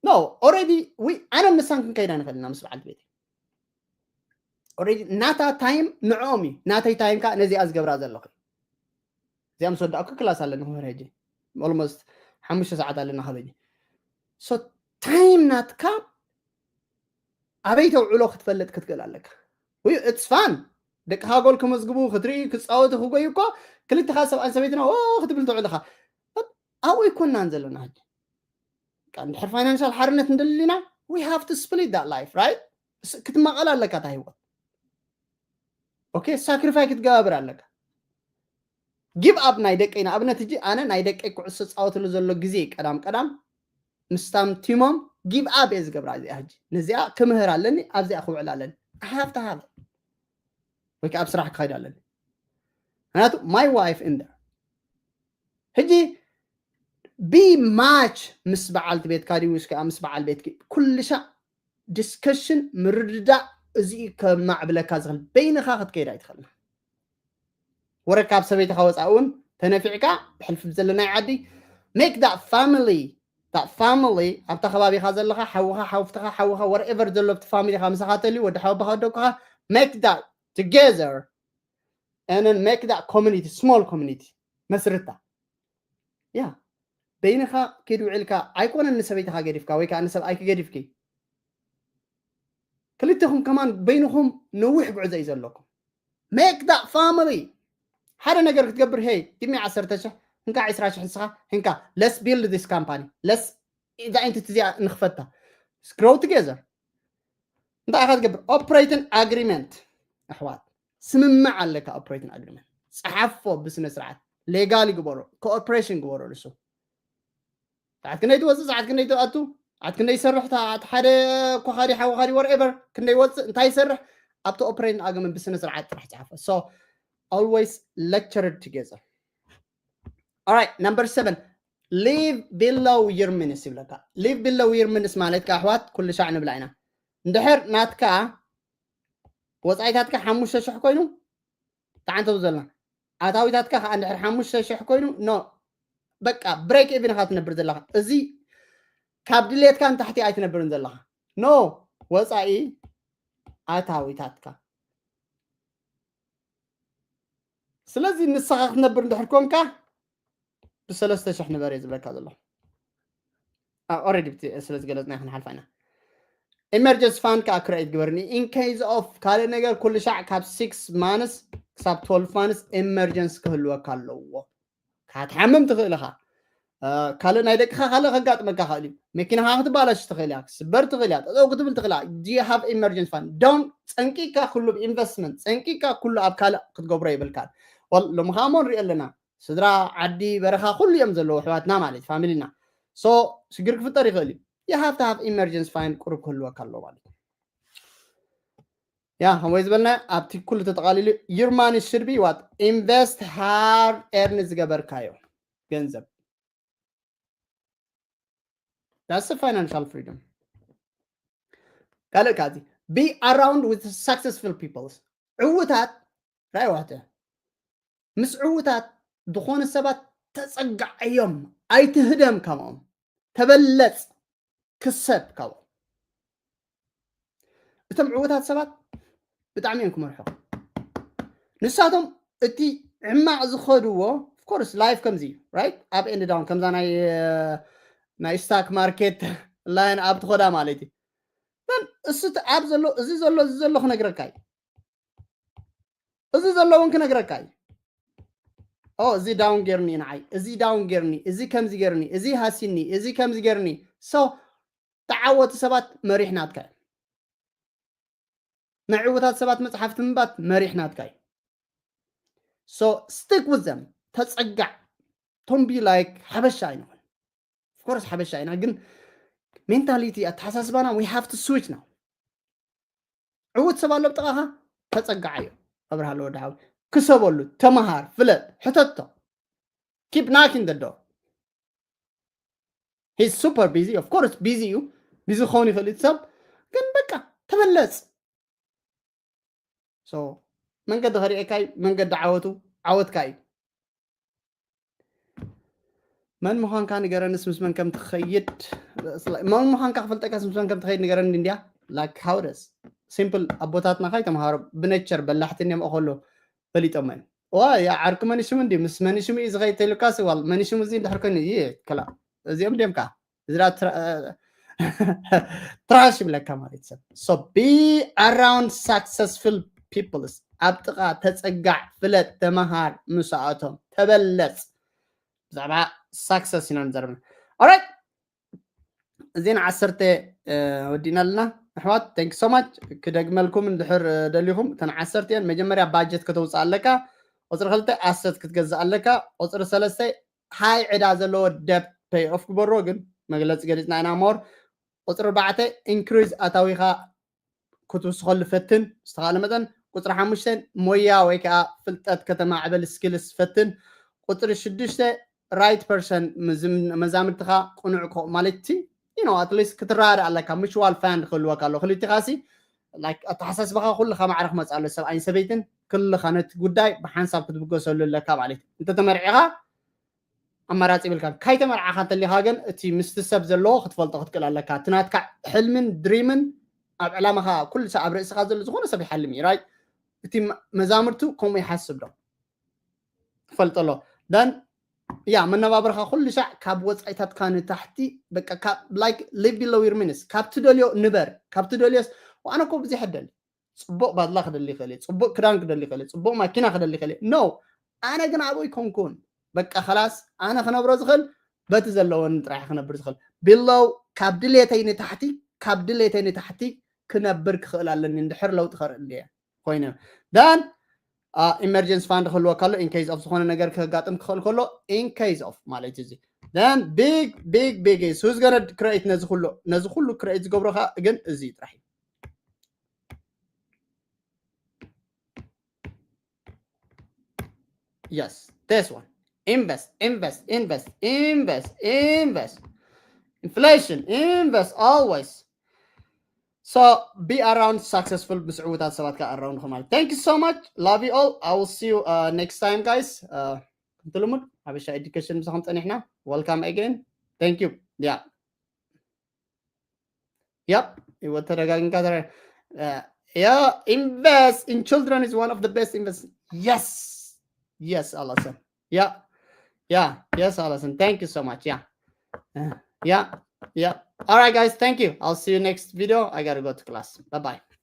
No፣ ኦልሬዲ ዊ-፣ ኣነን ንሳን ክንከይድ ኣይንኽእል ኢና ምስ በዓልቲ ቤተይ። ኦልሬዲ ናታ ታይም ንዕኦም እዩ። ናተይ ታይም ከኣ ነዚኣ ዝገብራ ዘለኹ። እዚኣ ምስ ወዳእኩ ክላስ ኣለኒ ክምህር ሕጂ። ኦልሞስት ሓሙሽተ ሰዓት ኣለና ካብ ሕጂ። So ታይም ናትካ ኣበይ ተውዕሎ ክትፈልጥ ክትክእል ኣለካ። ወይ it's fun። ደቅኻ ጎል ክመዝግቡ፣ ክትርኢ፣ ክጻወቱ፣ ክጎዩ እኮ ክልተኻ ሰብኣይን ሰበይትን ኦ ክትብል ትውዕል ኢኻ። ኣብኡ ኣይኮናን ዘለና ሕጂ። በቃ እንድሕር ፋይናንሻል ሓርነት እንደሊና፣ we have to split that life, right? ስ-፣ ክትማቐል ኣለካ እታ ህይወት። ኦኬ፣ ሳክሪፋይ ክትገባብር ኣለካ። give up ናይ ደቀይ ንኣብነት ሕጂ ኣነ ናይ ደቀይ ኩዕሶ ፃወትሉ ዘሎ ግዜ ቀዳም ቀዳም ምስታም ቲሞም give up እየ ዝገብራ እዚኣ ሕጂ ነዚኣ ክምህር ኣለኒ ኣብዚኣ ክውዕል ኣለኒ I have to have ወይ ከዓ ኣብ ስራሕ ክኸይድ ኣለኒ ምክንያቱ my wife in there ሕጂ be much ምስ በዓልቲ ቤትካ ድዩ ወይስ ከዓ ምስ በዓል ቤትኪ ኩልሻ discussion ምርድዳእ እዚ ከማዕብለካ ዝኽእል በይንኻ ክትከይድ ኣይትኽእልና ወረ ካብ ሰበይትኻ ወፃእ እውን ተነፊዕካ ብሕልፊ ዘለናይ ዓዲ make that family that family ኣብታ ከባቢኻ ዘለኻ ሓውኻ ሓውፍትኻ ሓውኻ whatever ዘሎ ኣብቲ ፋሚሊኻ ምሳኻ ተልዩ ወዲ ሓወባኻ ደቅኻ make that together and then make that community small community መስርታ ያ በይንኻ ኪድ ውዒልካ ኣይኮነን ንሰበይትኻ ገዲፍካ ወይ ከዓ ንሰብኣይኪ ገዲፍኪ ክልተኹም ከማን በይንኹም ነዊሕ ጉዕዞ እዩ ዘለኩም make that family ሓደ ነገር ክትገብር hey give me ዓሰርተ ሽሕ እንካ ዕስራ ሽሕ ንስኻ እንካ let's build this company let's እዛ entity እዚኣ ንኽፈታ grow together እንታይ ኢኻ ትገብር operating agreement ኣሕዋት ስምምዕ ኣለካ operating agreement ፀሓፎ ብስነ ስርዓት legal ግበሮ cooperation ግበሮ ንሱ ሰዓት ክንደይ ትወፅእ ሰዓት ክንደይ ትኣቱ ሰዓት ክንደይ ይሰርሕ እቲ ሓደ ኮኻዲ ሓወኻዲ whatever ክንደይ ይወፅእ እንታይ ይሰርሕ ኣብቲ operating agreement ብስነ ስርዓት ጥራሕ ፀሓፎ so always lecture together Alright, number seven. Live below your means ይብለካ። Live below your means ማለት ከኣሕዋት ኩሉ ሻዕ ንብላ ኢና። እንድሕር ናትካ ወፃኢታትካ ሓሙሽተ ሽሕ ኮይኑ ተዓንተው ዘለና ኣታዊታትካ ከዓ እንድሕር ሓሙሽተ ሽሕ ኮይኑ no በቃ break even ኢኻ ትነብር ዘለኻ። እዚ ካብ ድሌትካ ንታሕቲ ኣይትነብርን ዘለኻ። No ወፃኢ ኣታዊታትካ ስለዚ ንስኻ ክትነብር እንድሕር ኮንካ ብሰለስተ ሽሕ ንበር እየ ዝብለካ ዘሎ already ስለ ዝገለፅና ክንሓልፋ ኢና emergency fund ከዓ create ግበርኒ in case of ካልእ ነገር ኩሉ ሻዕ ካብ six months ክሳብ twelve months emergency ክህልወካ ኣለዎ ካትሓምም ትኽእል ኢኻ ካልእ ናይ ደቅኻ ካልእ ከጋጥመካ ክእል እዩ መኪናኻ ክትባላሽ ትኽእል እያ ክትስበር ትኽእል እያ ጠጠው ክትብል ትኽእል እያ do you have emergency fund don't ፀንቂካ ኩሉ ብ investment ፀንቂካ ኩሉ ኣብ ካልእ ክትገብሮ ይብልካን well ሎሚ ከዓ እሞ ንሪኦ ኣለና ስድራ ዓዲ በረኻ ኩሉ እዮም ዘለዉ ኣሕዋትና ማለት ፋሚሊና so ሽግር ክፍጠር ይኽእል እዩ you have to have emergency fund ቁሩብ ክህልወካ ኣለዎ ማለት ያ ከምወይ ዝበልና ኣብቲ ኩሉ ተጠቃሊሉ your money should be what invest hard earn ዝገበርካዮ ገንዘብ that's financial freedom ካልእ ካዚ be around with successful people ዕውታት ራይ ዋተ ምስ ዕውታት ዝኾነ ሰባት ተፀጋዓዮም ኣይትህደም ካብኦም ተበለፅ ክሰብ ካብኦም እቶም ዕውታት ሰባት ብጣዕሚ እዮም ክመርሑ ንሳቶም እቲ ሕማቕ ዝኸድዎ course life ከምዚ እዩ right up and down ከምዛ ናይ ናይ stock market line up ትኸዳ ማለት እዩ እሱ ኣብ ዘሎ እዚ ዘሎ እዚ ዘሎ ክነግረካ እዩ እዚ ዘሎ እውን ክነግረካ እዩ ኦ እዚ down ጌርኒ ንዓይ እዚ down ጌርኒ እዚ ከምዚ ጌርኒ እዚ ሃሲኒ እዚ ከምዚ ጌርኒ so ተዓወቲ ሰባት መሪሕ ናትካ እዩ ናይ ዕውታት ሰባት መፅሓፍቲ ምንባት መሪሕ ናትካ እዩ so stick with them ተፀጋዕ don't be like ሓበሻ ኣይንኾን of course ሓበሻ ኢና ግን mentality ኣተሓሳስባና we have to switch now ዕውት ሰብ ኣሎ ብጥቓኻ ተፀጋዓዮ ኣብርሃ ኣለወዲ ሓዊ ክሰበሉ ተመሃር ፍለጥ ሕተቶ keep knocking the door he's super busy of course busy እዩ busy ክኸውን ይኽእል እቲ ሰብ ግን በቃ ተበለፅ so መንገዲ ከሪኤካ እዩ መንገዲ ዓወቱ ዓወትካ እዩ መን ምዃንካ ንገረንስ ምስ መን ከም ትኸይድ መን ምዃንካ ክፈልጠካስ ምስ መን ከም ትኸይድ ንገረኒ እንዲያ like how does simple ኣቦታትና ካይ ተምሃሮ ብነቸር በላሕቲ እኒኦም እኸሎ ፈሊጦም እዮም ዋ ያ ዓርኩ መን ሽሙ እንዲ ምስ መን ሽሙ እዩ ዝኸይድ ተይሉካስ ዋል መን ሽሙ እዚ እንድሕር ኮይኑ እዩ ከላ እዚኦም ድዮም ከዓ እዚ trash ይብለካ ማለት ሰብ so be around successful peoples ኣብ ጥቓ ተፀጋዕ ፍለጥ ተመሃር ምስኣቶም ተበለፅ ብዛዕባ success ኢና ንዘርብ alright እዚን ዓሰርተ ወዲእና ኣለና ኣሕዋት thank so much ክደግመልኩም እንድሕር ደሊኹም እተን ዓሰርተ እየን መጀመርያ budget ከተውፅእ ኣለካ ቁፅሪ ክልተ ኣሰት ክትገዝእ ኣለካ። ቁፅሪ ሰለስተ ሃይ ዕዳ ዘለዎ ደብ ፔይ ኦፍ ግበሮ። ግን መግለፂ ገሊፅና ኢና ሞር። ቁፅሪ ኣርባዕተ ኢንክሪዝ ኣታዊኻ ክትውስኸሉ ፈትን ዝተኻለ መጠን። ቁፅሪ ሓሙሽተ ሞያ ወይ ከዓ ፍልጠት ከተማዕበል ስኪልስ ፈትን። ቁፅሪ ሽዱሽተ ራይት ፐርሰን መዛምድትኻ ቅኑዕ ክኸ ማለት ቲ ዩ ኖ ኣትሊስት ክትረዳእ ኣለካ። ምችዋል ፋንድ ክህልወካ ኣሎ ክልቲኻ ሲ ኣተሓሳስባኻ ኩልኻ ማዕረ ክመፅእ ኣሎ። ሰብኣይን ሰበይትን ክልኻ ነቲ ጉዳይ ብሓንሳብ ክትብገሰሉ ኣለካ ማለት እዩ። እንተተመርዒኻ ኣማራፂ ይብልካ። ካይተመርዓኻ እንተሊኻ ግን እቲ ምስቲ ሰብ ዘለዎ ክትፈልጦ ክትክእል ኣለካ። እቲ ናትካ ሕልምን ድሪምን ኣብ ዕላማኻ ኩሉ ሰ ኣብ ርእስኻ ዘሎ ዝኾነ ሰብ ይሓልም እዩ ራይት። እቲ መዛምርቱ ከምኡ ይሓስብ ዶ ፈልጠሎ ዳን ያ መነባብርኻ ኩሉ ሻዕ ካብ ወፃኢታትካ ንታሕቲ በቃ ካብ like live below your means። ካብ ትደልዮ ንበር። ካብ ትደልዮስ ኣነ እኮ ብዙሕ ደሊ ጽቡቕ ባድላ ክደሊ ይኽእል እየ፣ ጽቡቕ ክዳን ክደሊ ይኽእል እየ፣ ጽቡቕ ማኪና ክደሊ ይኽእል እየ። ኖ ኣነ ግን ኣብኡ ኣይኮንኩን። በቃ ከላስ ኣነ ክነብሮ ዝኽእል በቲ ዘለወኒ ጥራሕ ክነብር ዝኽእል። ቢሎው ካብ ድሌተይ ንታሕቲ ካብ ድሌተይ ንታሕቲ ክነብር ክኽእል ኣለኒ እንድሕር ለውጢ ከርኢ እንድየ ኮይነ ዳን ኢመርጀንሲ ፋንድ ክህልወካ ኣሎ ኢንኬዝ ኦፍ ዝኾነ ነገር ክጋጥም ክኽእል ከሎ ኢንኬዝ ኦፍ ማለት እዩ። ዳን ቢግ ቢግ ቢግ ስ ዝ ገነ ክረኢት ነዚ ኩሉ ነዚ ኩሉ ክረኢት ዝገብሮካ ግን እዚ ጥራሕ እዩ። Yes, this one. Invest, invest, invest, invest, invest. Inflation, invest always. So be around successful ብስዕቡታት ሰባት ከ ኣራውንድ ማለት። Thank you so much. Love you all. I will see you uh, next time, guys. Uh, ከምቲ ልሙድ ሓበሻ ኤዱኬሽን ምሳኹም ጸኒሕና። Welcome again. Thank you. Yeah. Yep. ይወት ተደጋግምካ ተረ yeah, invest in children is one of the best invest. Yes. Yes, Alison. Yeah. Yeah. Yes, Alison. Thank you so much. Yeah. Uh, yeah. Yeah. All right, guys. Thank you. I'll see you next video. I gotta go to class. Bye bye.